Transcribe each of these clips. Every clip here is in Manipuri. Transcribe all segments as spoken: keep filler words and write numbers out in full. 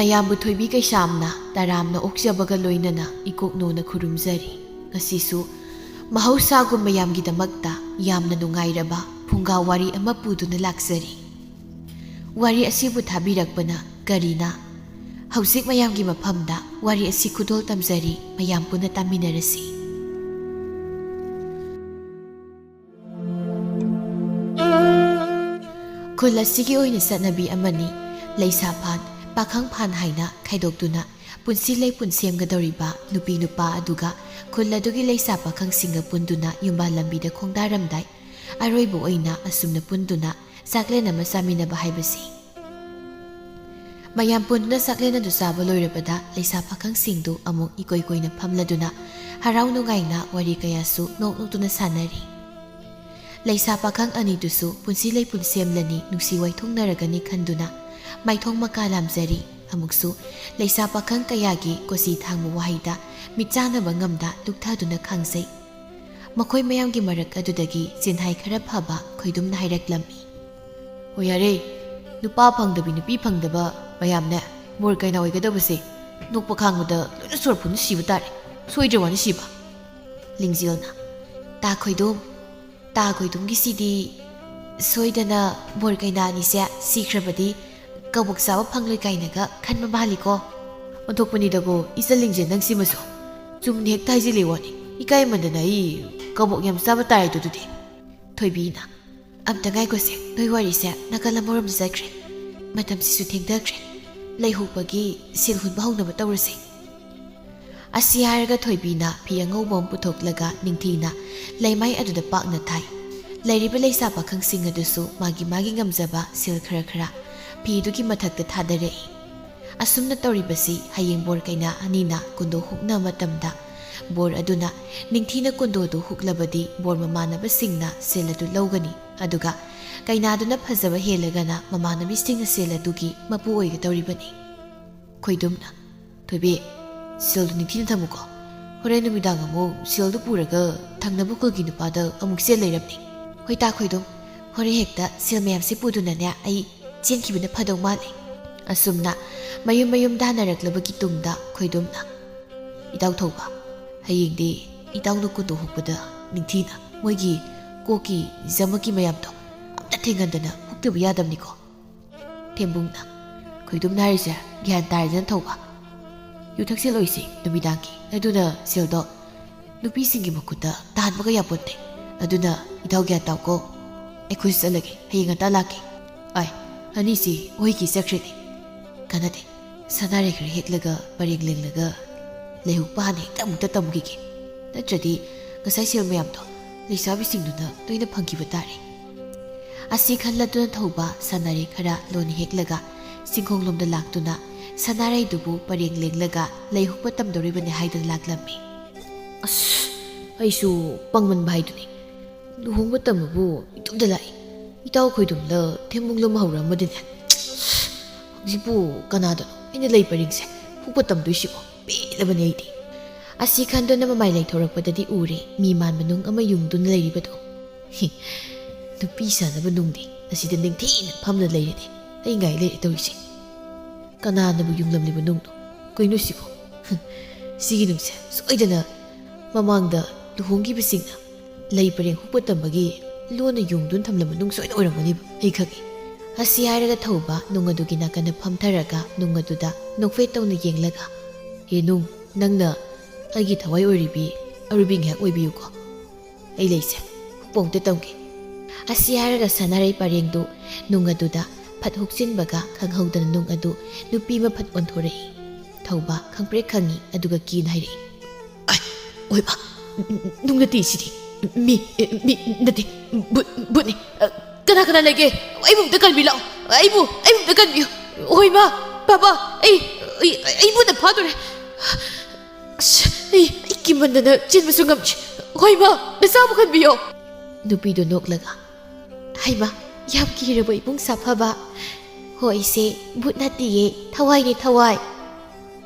ꯃꯌꯥꯝꯕꯨ ꯊꯣꯏꯕꯤ ꯀꯩꯁꯥꯝꯅ ꯇꯔꯥꯝꯅ ꯑꯣꯛꯆꯕꯒ ꯂꯣꯏꯅꯅ ꯏꯀꯣꯛꯅꯣꯅ ꯈꯨꯔꯨꯝꯖꯔꯤ꯫ ꯉꯁꯤꯁꯨ ꯃꯍꯧꯁꯥꯒꯨꯝ ꯃꯌꯥꯝꯒꯤꯗꯃꯛꯇ ꯌꯥꯝꯅ ꯅꯨꯡꯉꯥꯏꯔꯕ ꯐꯨꯡꯒꯥ ꯋꯥꯔꯤ ꯑꯃ ꯄꯨꯗꯨꯅ ꯂꯥꯛꯆꯔꯤ꯫ ꯋꯥꯔꯤ ꯑꯁꯤꯕꯨ ꯊꯥꯕꯤꯔꯛꯄꯅ ꯀꯔꯤꯅ? ꯍꯧꯖꯤꯛ ꯃꯌꯥꯝꯒꯤ ꯃꯐꯝꯗ ꯋꯥꯔꯤ ꯑꯁꯤ ꯈꯨꯗꯣꯜ ꯇꯝꯖꯔꯤ, ꯃꯌꯥꯝ ꯄꯨꯟꯅ ꯇꯥꯃꯤꯟꯅꯔꯁꯤ꯫ ꯈꯨꯜ ꯑꯁꯤꯒꯤ ꯑꯣꯏꯅ ꯆꯠꯅꯕꯤ ꯑꯃꯅꯤ꯫ ꯂꯩꯁꯥ ꯐꯥꯟ, ꯄꯥꯈꯪ ꯐꯥꯟ ꯍꯥꯏꯅ ꯈꯥꯏꯗꯣꯛꯇꯨꯅ ꯄꯨꯟꯁꯤ ꯂꯩꯄꯨꯟ ꯁꯦꯝꯒꯗꯧꯔꯤꯕ ꯅꯨꯄꯤ ꯅꯨꯄꯥ ꯑꯗꯨꯒ ꯈꯨꯜ ꯑꯗꯨꯒꯤ ꯂꯩꯁꯥ ꯄꯥꯈꯪꯁꯤꯡꯒ ꯄꯨꯟꯗꯨꯅ ꯌꯨꯝꯕꯥꯜ ꯂꯝꯕꯤꯗ ꯈꯣꯡꯗꯥꯔꯝꯗꯥꯏ, ꯑꯔꯣꯏꯕ ꯑꯣꯏꯅ ꯑꯁꯨꯝꯅ ꯄꯨꯟꯗꯨꯅ ꯆꯥꯛꯂꯦꯟ ꯑꯃ ꯆꯥꯃꯤꯟꯅꯕ ꯍꯥꯏꯕꯁꯤ꯫ ꯃꯌꯥꯝ ꯄꯨꯟꯗꯨꯅ ꯆꯥꯛꯂꯦꯟ ꯑꯗꯨ ꯆꯥꯕ ꯂꯣꯏꯔꯕꯗ ꯂꯩꯁꯥ ꯄꯥꯈꯪꯁꯤꯡꯗꯨ ꯑꯃꯨꯛ ꯏꯀꯣꯏ ꯀꯣꯏꯅ ꯐꯝꯂꯗꯨꯅ ꯍꯔꯥꯎ ꯅꯨꯡꯉꯥꯏꯅ ꯋꯥꯔꯤ ꯀꯌꯥꯁꯨ ꯅꯣꯛ ꯅꯣꯛꯇꯨꯅ ꯁꯥꯟꯅꯔꯤ꯫ ꯂꯩꯁꯥ ꯄꯥꯈꯪ ꯑꯅꯤꯗꯨꯁꯨ ꯄꯨꯟꯁꯤ ꯂꯩꯄꯨꯟ ꯁꯦꯝꯂꯅꯤ, ꯅꯨꯡꯁꯤ ꯋꯥꯏꯊꯣꯡꯅꯔꯒꯅꯤ ꯈꯟꯗꯨꯅ ꯃꯥꯏꯊꯣꯡ ꯃꯀꯥ ꯂꯥꯝꯖꯔꯤ꯫ ꯑꯃꯨꯛꯁꯨ ꯂꯩꯁꯥ ꯄꯥꯈꯪ ꯀꯌꯥꯒꯤ ꯀꯣꯆꯤ ꯊꯥꯡꯕ ꯋꯥꯍꯩꯗ ꯃꯤꯠꯆꯥꯟꯅꯕ ꯉꯝꯗ ꯂꯨꯞꯊꯗꯨꯅ ꯈꯥꯡꯖꯩ꯫ ꯃꯈꯣꯏ ꯃꯌꯥꯝꯒꯤ ꯃꯔꯛ ꯑꯗꯨꯗꯒꯤ ꯆꯤꯟꯍꯥꯏ ꯈꯔ ꯐꯕ ꯈꯣꯏꯗꯨꯝꯅ ꯍꯥꯏꯔꯛꯂꯝꯃꯤ꯫ "ꯍꯣꯏ ꯌꯥꯔꯦ, ꯅꯨꯄꯥ ꯐꯪꯗꯕꯤ ꯅꯨꯄꯤ ꯐꯪꯗꯕ ꯃꯌꯥꯝꯅꯦ, ꯕꯣꯔ ꯀꯩꯅꯥ ꯑꯣꯏꯒꯗꯕꯁꯦ ꯅꯣꯛꯄ ꯈꯥꯡꯕꯗ ꯂꯣꯏꯅ ꯁꯣꯔ ꯐꯨꯟ ꯁꯤꯕ ꯇꯥꯔꯦ, ꯁꯣꯏꯗ꯭ꯔꯕꯅꯤ ꯁꯤꯕ꯫" ꯂꯤꯡꯖꯦꯜꯅ, "ꯇꯥ ꯈꯣꯏꯗꯨꯝ, ꯇꯥ ꯈꯣꯏꯗꯨꯝꯒꯤꯁꯤꯗꯤ ꯁꯣꯏꯗꯅ ꯕꯣꯔ ꯀꯩꯅꯥ ꯑꯅꯤꯁꯦ ꯁꯤꯈ꯭ꯔꯕꯗꯤ ꯀꯕꯣꯛ ꯆꯥꯕ ꯐꯪꯂꯣꯏ ꯀꯥꯏꯅꯒ ꯈꯟꯕ ꯃꯥꯜꯂꯤꯀꯣ?" "ꯑꯣꯟꯊꯣꯛꯄꯅꯤꯗꯀꯣ, ꯏꯆꯜ ꯂꯤꯡꯖꯦꯜ ꯅꯪꯁꯤꯃꯁꯨ꯫ ꯆꯨꯝꯅ ꯍꯦꯛꯇ ꯍꯥꯏꯖꯤꯜꯂꯤ ꯋꯥꯅꯤ꯫ ꯏꯀꯥꯏꯃꯟꯗꯅ ꯑꯩ ꯀꯕꯣꯛ ꯌꯥꯝ ꯆꯥꯕ ꯇꯥꯔꯦꯗꯣ ꯑꯗꯨꯗꯤ꯫" ꯊꯣꯏꯕꯤꯅ, "ꯑꯝꯇ ꯉꯥꯏꯈꯣꯁꯦ, ꯅꯣꯏ ꯋꯥꯔꯤꯁꯦ ꯅꯥꯀꯜ ꯑꯃꯔꯣꯝꯗ ꯆꯠꯈ꯭ꯔꯦ꯫ ꯃꯇꯝꯁꯤꯁꯨ ꯊꯦꯡꯊꯈ꯭ꯔꯦ꯫ ꯂꯩꯍꯧꯕꯒꯤ ꯁꯤꯜ ꯍꯨꯟꯕ ꯍꯧꯅꯕ ꯇꯧꯔꯁꯦ꯫" ꯑꯁꯤ ꯍꯥꯏꯔꯒ ꯊꯣꯏꯕꯤꯅ ꯐꯤ ꯑꯉꯧꯕ ꯑꯃ ꯄꯨꯊꯣꯛꯂꯒ ꯅꯤꯡꯊꯤꯅ ꯂꯩꯃꯥꯏ ꯑꯗꯨꯗ ꯄꯥꯛꯅ ꯊꯥꯏ꯫ ꯂꯩꯔꯤꯕ ꯂꯩꯁꯥ ꯄꯥꯈꯪꯁꯤꯡ ꯑꯗꯨꯁꯨ ꯃꯥꯒꯤ ꯃꯥꯒꯤ ꯉꯝꯖꯕ ꯁꯤꯜ ꯈꯔ ꯈꯔ ꯐꯤꯗꯨꯒꯤ ꯃꯊꯛꯇ ꯊꯥꯗꯔꯛꯏ꯫ ꯑꯁꯨꯝꯅ ꯇꯧꯔꯤꯕꯁꯤ ꯍꯌꯦꯡ ꯕꯣꯔ ꯀꯩꯅꯥ ꯑꯅꯤꯅ ꯀꯨꯟꯗꯣ ꯍꯨꯛꯅ ꯃꯇꯝꯗ ꯕꯣꯔ ꯑꯗꯨꯅ ꯅꯤꯡꯊꯤꯅ ꯀꯨꯟꯗꯣꯗꯨ ꯍꯨꯛꯂꯕꯗꯤ ꯕꯣꯔ ꯃꯃꯥꯟꯅꯕꯁꯤꯡꯅ ꯁꯤꯜ ꯑꯗꯨ ꯂꯧꯒꯅꯤ꯫ ꯑꯗꯨꯒ ꯀꯩꯅꯥꯗꯨꯅ ꯐꯖꯕ ꯍꯦꯜꯂꯒꯅ ꯃꯃꯥꯟꯅꯕꯤꯁꯤꯡꯅ ꯁꯤꯜ ꯑꯗꯨꯒꯤ ꯃꯄꯨ ꯑꯣꯏꯒꯗꯧꯔꯤꯕꯅꯤ꯫ ꯈꯣꯏꯗꯨꯝꯅ, "ꯊꯣꯏꯕꯤ, ꯁꯤꯜꯗꯨ ꯅꯤꯡꯊꯤꯅ ꯊꯝꯃꯨꯀꯣ꯫ ꯍꯣꯔꯦꯟ ꯅꯨꯃꯤꯗꯥꯡ ꯑꯃꯨꯛ ꯁꯤꯜꯗꯨ ꯄꯨꯔꯒ ꯊꯪꯅꯕ ꯈꯨꯜꯒꯤ ꯅꯨꯄꯥꯗ ꯑꯃꯨꯛ ꯆꯦꯜ ꯂꯩꯔꯝꯅꯤ꯫" "ꯍꯣꯏ ꯇꯥ ꯈꯣꯏꯗꯨꯝ, ꯍꯣꯔꯦꯟ ꯍꯦꯛꯇ ꯁꯤꯜ ꯃꯌꯥꯝꯁꯤ ꯄꯨꯗꯨꯅꯅꯦ ꯑꯩ ꯆꯦꯟꯈꯤꯕꯅ ꯐꯗꯧ ꯃꯥꯜꯂꯦ꯫" ꯑꯁꯨꯝꯅ ꯃꯌꯨꯝ ꯃꯌꯨꯝ ꯇꯥꯟꯅꯔꯛꯂꯕꯒꯤ ꯇꯨꯡꯗ ꯈꯣꯏꯗꯨꯝꯅ, "ꯏꯇꯥꯎ ꯊꯧꯕ, ꯍꯌꯦꯡꯗꯤ ꯏꯇꯥꯎꯅ ꯀꯨꯟꯗꯣ ꯍꯨꯛꯄꯗ ꯅꯤꯡꯊꯤꯅ ꯃꯣꯏꯒꯤ ꯀꯣꯛꯀꯤ ꯖꯃꯛꯀꯤ ꯃꯌꯥꯝꯗꯣ ꯑꯝꯇ ꯊꯦꯡꯍꯟꯗꯅ ꯍꯨꯛꯇꯕ ꯌꯥꯗꯕꯅꯤꯀꯣ"꯫ ꯊꯦꯝꯕꯨꯡꯅ, "ꯈꯣꯏꯗꯨꯝꯅ ꯍꯥꯏꯔꯤꯁꯦ ꯒ꯭ꯌꯥꯟ ꯇꯥꯔꯦꯗꯅ ꯊꯧꯕ꯫ ꯌꯨ ꯊꯛꯆꯜꯂꯣꯏꯁꯤ ꯅꯨꯃꯤꯗꯥꯡꯒꯤ, ꯑꯗꯨꯅ ꯁꯦꯜꯗꯣ ꯅꯨꯄꯤꯁꯤꯡꯒꯤ ꯃꯈꯨꯠꯇ ꯇꯥꯍꯟꯕꯒ ꯌꯥꯄꯣꯠꯇꯦ꯫ ꯑꯗꯨꯅ ꯏꯇꯥꯎ ꯒ꯭ꯌꯥꯟ ꯇꯥꯎꯀꯣ꯫ ꯑꯩꯈꯣꯏꯁꯨ ꯆꯠꯂꯒꯦ, ꯍꯌꯦꯡ ꯉꯟꯇꯥ ꯂꯥꯛꯀꯦ꯫ ꯑꯥꯏ, ꯑꯅꯤꯁꯤ ꯍꯣꯏꯒꯤ ꯆꯠꯈ꯭ꯔꯅꯤ꯫ ꯀꯥꯟꯅꯗꯦ, ꯁꯅꯥꯔꯩ ꯈꯔ ꯍꯦꯛꯂꯒ ꯄꯔꯦꯡ ꯂꯦꯡꯂꯒ ꯂꯩꯍꯨꯛꯄ ꯍꯥꯟꯅ ꯍꯦꯛꯇ ꯑꯃꯨꯛꯇ ꯇꯝꯈꯤꯒꯦ꯫ ꯅꯠꯇ꯭ꯔꯗꯤ ꯉꯁꯥꯏ ꯁꯦꯜ ꯃꯌꯥꯝꯗꯣ ꯂꯩꯁꯥꯕꯤꯁꯤꯡꯗꯨꯅ ꯂꯣꯏꯅ ꯐꯪꯈꯤꯕ ꯇꯥꯔꯦ"꯫ ꯑꯁꯤ ꯈꯜꯂꯗꯨꯅ ꯊꯧꯕ ꯁꯅꯥꯔꯩ ꯈꯔ ꯂꯣꯟꯅ ꯍꯦꯛꯂꯒ ꯆꯤꯡꯈꯣꯡꯂꯣꯝꯗ ꯂꯥꯛꯇꯨꯅ ꯁꯅꯥꯔꯩꯗꯨꯕꯨ ꯄꯔꯦꯡ ꯂꯦꯡꯂꯒ ꯂꯩꯍꯨꯛꯄ ꯇꯝꯗꯧꯔꯤꯕꯅꯤ ꯍꯥꯏꯗꯨꯅ ꯂꯥꯛꯂꯝꯃꯤ꯫ "ꯑꯁ, ꯑꯩꯁꯨ ꯄꯪꯃꯟꯕ ꯍꯥꯏꯗꯨꯅꯤ꯫ ꯂꯨꯍꯣꯡꯕ ꯇꯝꯕꯕꯨ ꯏꯇꯣꯝꯇ ꯂꯥꯛꯏ꯫ ꯏꯇꯥꯎ ꯈꯣꯏꯗꯨꯝꯂ ꯊꯦꯝꯕꯨꯡꯂ ꯑꯃ ꯍꯧꯔꯛꯑꯝꯃꯗꯤꯅꯦ꯫ ꯍꯧꯖꯤꯛꯄꯨ ꯀꯅꯥꯗꯅꯣ ꯑꯩꯅ ꯂꯩ ꯄꯔꯦꯡꯁꯦ ꯍꯨꯛꯄ ꯇꯝꯗꯣꯏꯁꯤꯕꯣ? ꯄꯦꯜꯂꯕꯅꯤ ꯑꯩꯗꯤ"꯫ ꯑꯁꯤ ꯈꯟꯗꯨꯅ ꯃꯃꯥꯏ ꯂꯩꯊꯣꯔꯛꯄꯗꯗꯤ ꯎꯔꯦ ꯃꯤ ꯃꯥꯟꯕ ꯅꯨꯡ ꯑꯃ ꯌꯨꯡꯗꯨꯅ ꯂꯩꯔꯤꯕꯗꯣ꯫ ꯍꯤ, ꯅꯨꯄꯤ ꯁꯥꯟꯅꯕ ꯅꯨꯡꯗꯤ ꯑꯁꯤꯗ ꯅꯤꯡꯊꯤꯅ ꯐꯝꯅ ꯂꯩꯔꯦꯅꯦ꯫ ꯑꯩ ꯉꯥꯏ ꯂꯩꯔꯦ ꯇꯧꯔꯤꯁꯦ꯫ ꯀꯅꯥꯅꯕꯨ ꯌꯨꯡꯂꯝꯂꯤꯕ ꯅꯨꯡꯅꯣ? ꯀꯩꯅꯣ ꯁꯤꯕꯣ? ꯍꯨꯝ, ꯁꯤꯒꯤ ꯅꯨꯡꯁꯦ ꯁꯣꯏꯗꯅ ꯃꯃꯥꯡꯗ ꯂꯨꯍꯣꯡꯈꯤꯕꯁꯤꯡꯅ ꯂꯩ ꯄꯔꯦꯡ ꯍꯨꯛꯄ ꯇꯝꯕꯒꯤ ꯂꯣꯟꯅ ꯌꯨꯡꯗꯨꯅ ꯊꯝꯂꯝꯕ ꯅꯨꯡ ꯁꯣꯏꯅ ꯑꯣꯏꯔꯝꯒꯅꯤꯕ꯫ ꯑꯩ ꯈꯪꯉꯤ꯫ ꯑꯁꯤ ꯍꯥꯏꯔꯒ ꯊꯧꯕ ꯅꯨꯡ ꯑꯗꯨꯒꯤ ꯅꯥꯀꯟꯗ ꯐꯝꯊꯔꯒ ꯅꯨꯡ ꯑꯗꯨꯗ ꯅꯣꯛꯐꯦꯠ ꯇꯧꯅ ꯌꯦꯡꯂꯒ, "ꯍꯦ ꯅꯨꯡ, ꯅꯪꯅ ꯑꯩꯒꯤ ꯊꯋꯥꯏ ꯑꯣꯏꯔꯤꯕꯤ ꯑꯔꯨꯕꯤ ꯉꯥꯏꯍꯥꯛ ꯑꯣꯏꯕꯤꯌꯨꯀꯣ꯫ ꯑꯩ ꯂꯩꯁꯦ ꯍꯨꯛꯄ ꯑꯃꯨꯛꯇ ꯇꯝꯒꯦ"꯫ ꯑꯁꯤ ꯍꯥꯏꯔꯒ ꯁꯅꯥꯔꯩ ꯄꯔꯦꯡꯗꯨ ꯅꯨꯡ ꯑꯗꯨꯗ ꯐꯠ ꯍꯨꯛꯆꯤꯟꯕꯒ ꯈꯪꯍꯧꯗꯅ ꯅꯨꯡ ꯑꯗꯨ ꯅꯨꯄꯤ ꯑꯃ ꯐꯠ ꯑꯣꯟꯊꯣꯔꯛꯏ꯫ ꯊꯧꯕ ꯈꯪꯄ꯭ꯔꯦꯛ ꯈꯪꯉꯤ, ꯑꯗꯨꯒ ꯀꯤꯅ ꯍꯥꯏꯔꯛꯏ, "ꯑꯥꯏ, ꯑꯣꯏꯃ, ꯅꯨꯡ ꯅꯠꯇꯦ ꯁꯤꯗꯤ꯫ ꯃꯤ, ꯃꯤ ꯅꯠꯇꯦ, ꯚꯨꯠ, ꯚꯨꯠꯅꯤ꯫ ꯑ, ꯀꯅꯥ ꯀꯅꯥ ꯂꯩꯒꯦ? ꯑꯩꯕꯨ ꯑꯝꯇ ꯀꯟꯕꯤ ꯂꯥꯛꯑꯣ꯫ ꯑꯩꯕꯨ, ꯑꯩꯕꯨ ꯑꯝꯇ ꯀꯟꯕꯤꯌꯨ꯫ ꯑꯣꯏꯃ, ꯕꯥꯕꯥ, ꯑꯩ, ꯑꯩ, ꯑꯩ ꯚꯨꯠꯅ ꯐꯥꯗꯣꯔꯦ꯫ ꯑꯁ, ꯑꯩ, ꯑꯩ ꯀꯤꯃꯟꯗꯅ ꯆꯦꯟꯕꯁꯨ ꯉꯝꯗ꯭ꯔꯦ꯫ ꯑꯣꯏꯃ, ꯅꯆꯥꯕꯨ ꯀꯟꯕꯤꯌꯣ"꯫ ꯅꯨꯄꯤꯗꯨ ꯅꯣꯛꯂꯒ, "ꯍꯩꯃ, ꯌꯥꯝ ꯀꯤꯔꯕ ꯏꯕꯨꯡ ꯁꯥꯐꯕ? ꯍꯣ, ꯑꯩꯁꯦ ꯚꯨꯠ ꯅꯠꯇꯤꯌꯦ, ꯊꯋꯥꯏꯅꯦ, ꯊꯋꯥꯏ"꯫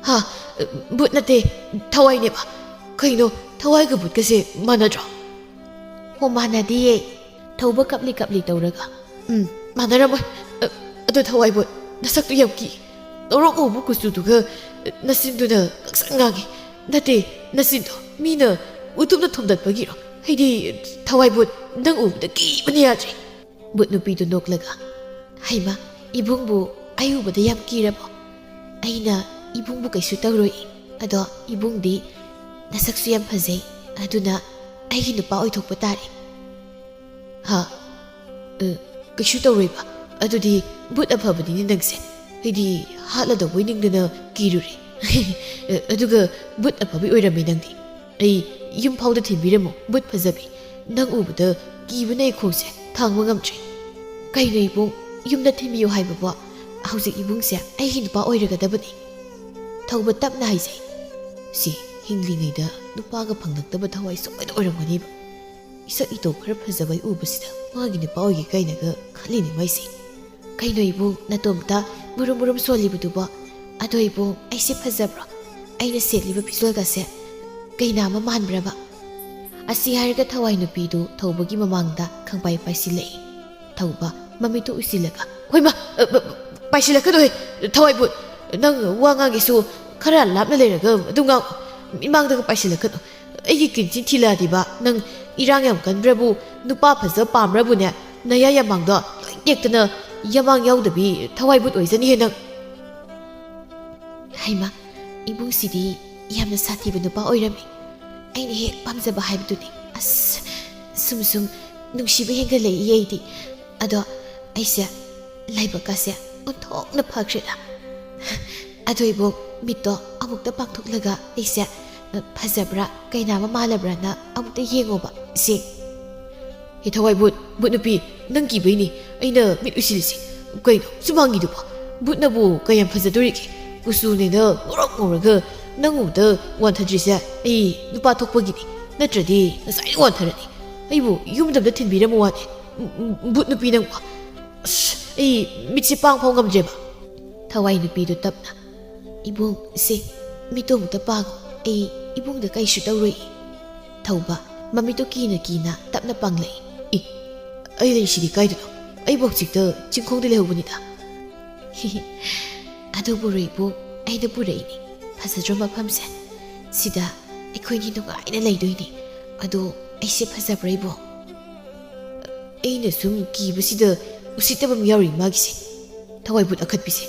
"ꯍꯥ? ꯚꯨꯠ ꯅꯠꯇꯦ, ꯊꯋꯥꯏꯅꯦꯕ꯫ ꯀꯩꯅꯣ, ꯊꯋꯥꯏꯒ ꯚꯨꯠꯀꯁꯦ ꯃꯥꯟꯅꯗ꯭ꯔꯣ?" "ꯍꯣ, ꯃꯥꯟꯅꯗꯤꯌꯦ"꯫ ꯊꯧꯕ ꯀꯞꯂꯤ ꯀꯞꯂꯤ ꯇꯧꯔꯒ, "ꯎꯝ, ꯃꯥꯟꯅꯔꯝꯃꯣꯏ꯫ ꯑ, ꯑꯗꯣ ꯊꯋꯥꯏ ꯚꯨꯠ, ꯅꯁꯛꯇꯨ ꯌꯥꯝ ꯀꯤ꯫ ꯉꯧꯔꯣꯛ ꯉꯧꯕ ꯀꯨꯆꯨꯗꯨꯒ ꯅꯆꯤꯟꯗꯨꯅ ꯉꯥꯡꯁꯪ ꯉꯥꯡꯉꯤ꯫ ꯅꯠꯇꯦ, ꯅꯆꯤꯟꯗꯣ ꯃꯤꯅ ꯎꯇꯨꯞꯅ ꯊꯣꯝꯗꯠꯄꯒꯤꯔꯣ? ꯑꯩꯗꯤ, ꯊꯋꯥꯏ ꯕꯨꯠ, ꯅꯪ ꯎꯕꯗ ꯀꯤꯕꯅ ꯌꯥꯗ꯭ꯔꯦ꯫ ꯕꯨꯠ ꯅꯨꯄꯤꯗꯨ ꯅꯣꯛꯂꯒ, "ꯍꯩꯃꯥ, ꯏꯕꯨꯡꯕꯨ ꯑꯩ ꯎꯕꯗ ꯌꯥꯝ ꯀꯤꯔꯕꯣ? ꯑꯩꯅ ꯏꯕꯨꯡꯕꯨ ꯀꯩꯁꯨ ꯇꯧꯔꯣꯏ꯫ ꯑꯗꯣ ꯏꯕꯨꯡꯗꯤ ꯅꯁꯛꯁꯨ ꯌꯥꯝ ꯐꯖꯩ, ꯑꯗꯨꯅ ꯑꯩꯒꯤ ꯅꯨꯄꯥ ꯑꯣꯏꯊꯣꯛꯄ ꯇꯥꯔꯦ꯫" "ꯍꯥ? ꯑ, ꯀꯩꯁꯨ ꯇꯧꯔꯣꯏꯕ? ꯑꯗꯨꯗꯤ ꯕꯨꯠ ꯑꯐꯕꯅꯤꯅꯦ ꯅꯪꯁꯦ꯫ ꯑꯩꯗꯤ ꯍꯥꯠꯂꯗꯧꯕꯩ ꯅꯤꯡꯗꯅ ꯀꯤꯔꯨꯔꯦ꯫ ꯑ, ꯑꯗꯨꯒ ꯕꯨꯠ ꯑꯐꯕꯤ ꯑꯣꯏꯔꯝꯃꯦ ꯅꯪꯗꯤ꯫ ꯑꯩ ꯌꯨꯝ ꯐꯥꯎꯗ ꯊꯤꯟꯕꯤꯔꯝꯃꯨ, ꯕꯨꯠ ꯐꯖꯕꯤ꯫ ꯅꯪ ꯎꯕꯗ ꯀꯤꯕꯅ ꯑꯩ ꯈꯣꯡꯁꯦ ꯊꯥꯡꯕ ꯉꯝꯗ꯭ꯔꯦ꯫" "ꯀꯩꯅꯣ ꯏꯕꯨꯡ, ꯌꯨꯝꯗ ꯊꯤꯟꯕꯤꯌꯨ ꯍꯥꯏꯕꯕꯣ? ꯍꯧꯖꯤꯛ ꯏꯕꯨꯡꯁꯦ ꯑꯩꯒꯤ ꯅꯨꯄꯥ ꯑꯣꯏꯔꯒꯗꯕꯅꯤ꯫" ꯊꯧꯕ ꯇꯞꯅ ꯍꯥꯏꯖꯩ꯫ "ꯁꯤ ꯍꯤꯡꯂꯤꯉꯩꯗ ꯅꯨꯄꯥꯒ ꯐꯪꯂꯛꯇꯕ ꯊꯋꯥꯏ ꯁꯣꯏꯗ ꯑꯣꯏꯔꯝꯒꯅꯤꯕ꯫ ꯏꯁꯛ ꯏꯇꯧ ꯈꯔ ꯐꯖꯕ ꯑꯩ ꯎꯕꯁꯤꯗ ꯃꯥꯒꯤ ꯅꯨꯄꯥ ꯑꯣꯏꯒꯦ ꯀꯥꯏꯅꯒ ꯈꯜꯂꯤꯅꯦ ꯃꯥꯏꯁꯦ꯫ ꯀꯩꯅꯣ ꯏꯕꯨꯡ, ꯅꯇꯣꯝꯇ ꯃꯨꯔꯨꯝ ꯃꯨꯔꯨꯝ ꯁꯣꯜꯂꯤꯕꯗꯨꯕꯣ? ꯑꯗꯣ ꯏꯕꯨꯡ, ꯑꯩꯁꯦ ꯐꯖꯕ꯭ꯔꯣ? ꯑꯩꯅ ꯁꯦꯠꯂꯤꯕ ꯐꯤꯖꯣꯜꯒꯁꯦ ꯀꯩꯅꯥ ꯑꯃ ꯃꯥꯟꯕ꯭ꯔꯕ?" ꯑꯁꯤ ꯍꯥꯏꯔꯒ ꯊꯋꯥꯏ ꯅꯨꯄꯤꯗꯨ ꯊꯧꯕꯒꯤ ꯃꯃꯥꯡꯗ ꯈꯪꯄꯥꯏ ꯄꯥꯏꯁꯤꯜꯂꯛꯏ꯫ ꯊꯧꯕ ꯃꯃꯤꯠꯇꯨ ꯎꯏꯁꯤꯜꯂꯒ, "ꯍꯣꯏꯃ, ꯑ, ꯑ, ꯄꯥꯏꯁꯤꯜꯂꯛꯀꯅꯨꯍꯦ, ꯊꯋꯥꯏ ꯕꯨꯠ꯫ ꯅꯪ ꯋꯥ ꯉꯥꯡꯒꯦꯁꯨ ꯈꯔ ꯂꯥꯞꯅ ꯂꯩꯔꯒ ꯑꯗꯨꯝ ꯉꯥꯡꯉꯨ꯫ ꯃꯤꯃꯥꯡꯗꯒ ꯄꯥꯏꯁꯤꯜꯂꯛꯀꯅꯨ꯫ ꯑꯩꯒꯤ ꯀꯤꯟꯆꯤ ꯊꯤꯜꯂꯛꯑꯗꯤꯕ ꯅꯪ ꯏꯔꯥꯡ ꯌꯥꯝ ꯀꯟꯕ꯭ꯔꯕꯨ, ꯅꯨꯄꯥ ꯐꯖ ꯄꯥꯝꯕ꯭ꯔꯕꯨꯅꯦ, ꯅꯌꯥ ꯌꯥꯃꯥꯡꯗꯣ ꯂꯣꯏ ꯇꯦꯛꯇꯅ ꯌꯥꯃꯥꯡ ꯌꯥꯎꯗꯕꯤ ꯊꯋꯥꯏ ꯕꯨꯠ ꯑꯣꯏꯖꯅꯤꯍꯦ ꯅꯪ꯫" ꯍꯩꯃꯥ, ꯏꯕꯨꯡꯁꯤꯗꯤ ꯌꯥꯝꯅ ꯁꯥꯊꯤꯕ ꯅꯨꯄꯥ ꯑꯣꯏꯔꯝꯃꯤ꯫ ꯑꯩꯅ ꯍꯦꯛ ꯄꯥꯝꯖꯕ ꯍꯥꯏꯕꯗꯨꯅꯤ꯫ ꯑꯁ, ꯁꯨꯝ ꯁꯨꯝ ꯅꯨꯡꯁꯤꯕ ꯍꯦꯟꯒꯠꯂꯛꯏ ꯑꯩꯗꯤ꯫ ꯑꯗꯣ ꯑꯩꯁꯦ ꯂꯥꯏꯕꯛꯀꯁꯦ ꯑꯣꯟꯊꯣꯛꯅ ꯐꯈ꯭ꯔꯦꯗ꯫ ꯑꯗꯣ ꯏꯕꯨꯡ, ꯃꯤꯠꯇꯣ ꯑꯃꯨꯛꯇ ꯄꯥꯡꯊꯣꯛꯂꯒ ꯑꯩꯁꯦ, ꯑ, ꯐꯖꯕ꯭ꯔꯥ, ꯀꯩꯅꯥ ꯑꯃ ꯃꯥꯜꯂꯕ꯭ꯔꯥꯅ ꯑꯃꯨꯛꯇ ꯌꯦꯡꯉꯣꯕ꯫ ꯁꯤ꯫ "ꯍꯦ ꯊꯋꯥꯏ ꯕꯨꯠ, ꯕꯨꯠ ꯅꯨꯄꯤ, ꯅꯪ ꯀꯤꯕꯩꯅꯤ ꯑꯩꯅ ꯃꯤꯠ ꯎꯏꯁꯤꯜꯂꯤꯁꯦ꯫ ꯀꯩꯅꯣ ꯁꯨꯃꯥꯡꯒꯤꯗꯨꯕꯣ? ꯕꯨꯠꯅꯕꯨ ꯀꯌꯥꯝ ꯐꯖꯗꯣꯔꯤꯒꯦ? ꯀꯨꯆꯨꯅꯦꯅ ꯉꯧꯔꯣꯛ ꯉꯧꯔꯒ ꯅꯪ ꯎꯕꯗ ꯋꯥꯟꯊꯗ꯭ꯔꯤꯁꯦ ꯑꯩ ꯅꯨꯄꯥ ꯊꯣꯛꯄꯒꯤꯅꯤ, ꯅꯠꯇ꯭ꯔꯗꯤ ꯉꯁꯥꯏꯅ ꯋꯥꯟꯊꯔꯅꯤ꯫ ꯑꯩꯕꯨ ꯌꯨꯝꯗ ꯑꯝꯇ ꯊꯤꯟꯕꯤꯔꯝꯃꯨ ꯋꯥꯅꯦ, ꯕꯨꯠ ꯅꯨꯄꯤ ꯅꯪꯕꯨ꯫ ꯑꯁ, ꯑꯩ ꯃꯤꯠꯁꯦ ꯄꯥꯡ ꯐꯥꯎ ꯉꯝꯗ꯭ꯔꯦꯕ꯫" ꯊꯋꯥꯏ ꯅꯨꯄꯤꯗꯨ ꯇꯞꯅ, "ꯏꯕꯨꯡ, ꯁꯦ, ꯃꯤꯠꯇꯣ ꯑꯃꯨꯛꯇ ꯄꯥꯡꯉꯣ꯫ ꯑꯩ ꯏꯕꯨꯡꯗ ꯀꯩꯁꯨ ꯇꯧꯔꯣꯏ꯫" ꯊꯧꯕ ꯃꯃꯤꯠꯇꯨ ꯀꯤꯅ ꯀꯤꯅ ꯇꯞꯅ ꯄꯥꯡꯂꯛꯏ꯫ "ꯏ, ꯑꯩ ꯂꯩꯁꯤꯗꯤ ꯀꯥꯏꯗꯅꯣ? ꯑꯩꯕꯨ ꯍꯧꯖꯤꯛꯇ ꯆꯤꯡꯈꯣꯡꯗ ꯂꯩꯍꯧꯕꯅꯤꯗ꯫" ꯑꯗꯨꯕꯨ ꯔꯣꯏꯕꯨ, ꯑꯩꯅ ꯄꯨꯔꯛꯏꯅꯤ꯫ ꯐꯖꯗ꯭ꯔꯣ ꯃꯐꯝꯁꯦ? ꯁꯤꯗ ꯑꯩꯈꯣꯏꯅꯤ ꯅꯨꯡꯉꯥꯏꯅ ꯂꯩꯗꯣꯏꯅꯤ꯫ ꯑꯗꯣ ꯑꯩꯁꯦ ꯐꯖꯕ꯭ꯔꯥ, ꯏꯕꯣꯛ? ꯑꯩꯅ ꯁꯨꯝ ꯀꯤꯕꯁꯤꯗ ꯎꯁꯤꯠꯇꯕ ꯑꯃ ꯌꯥꯎꯔꯤ ꯃꯥꯒꯤꯁꯦ꯫ ꯊꯋꯥꯏ ꯕꯨꯠ ꯑꯈꯠꯄꯤꯁꯦ꯫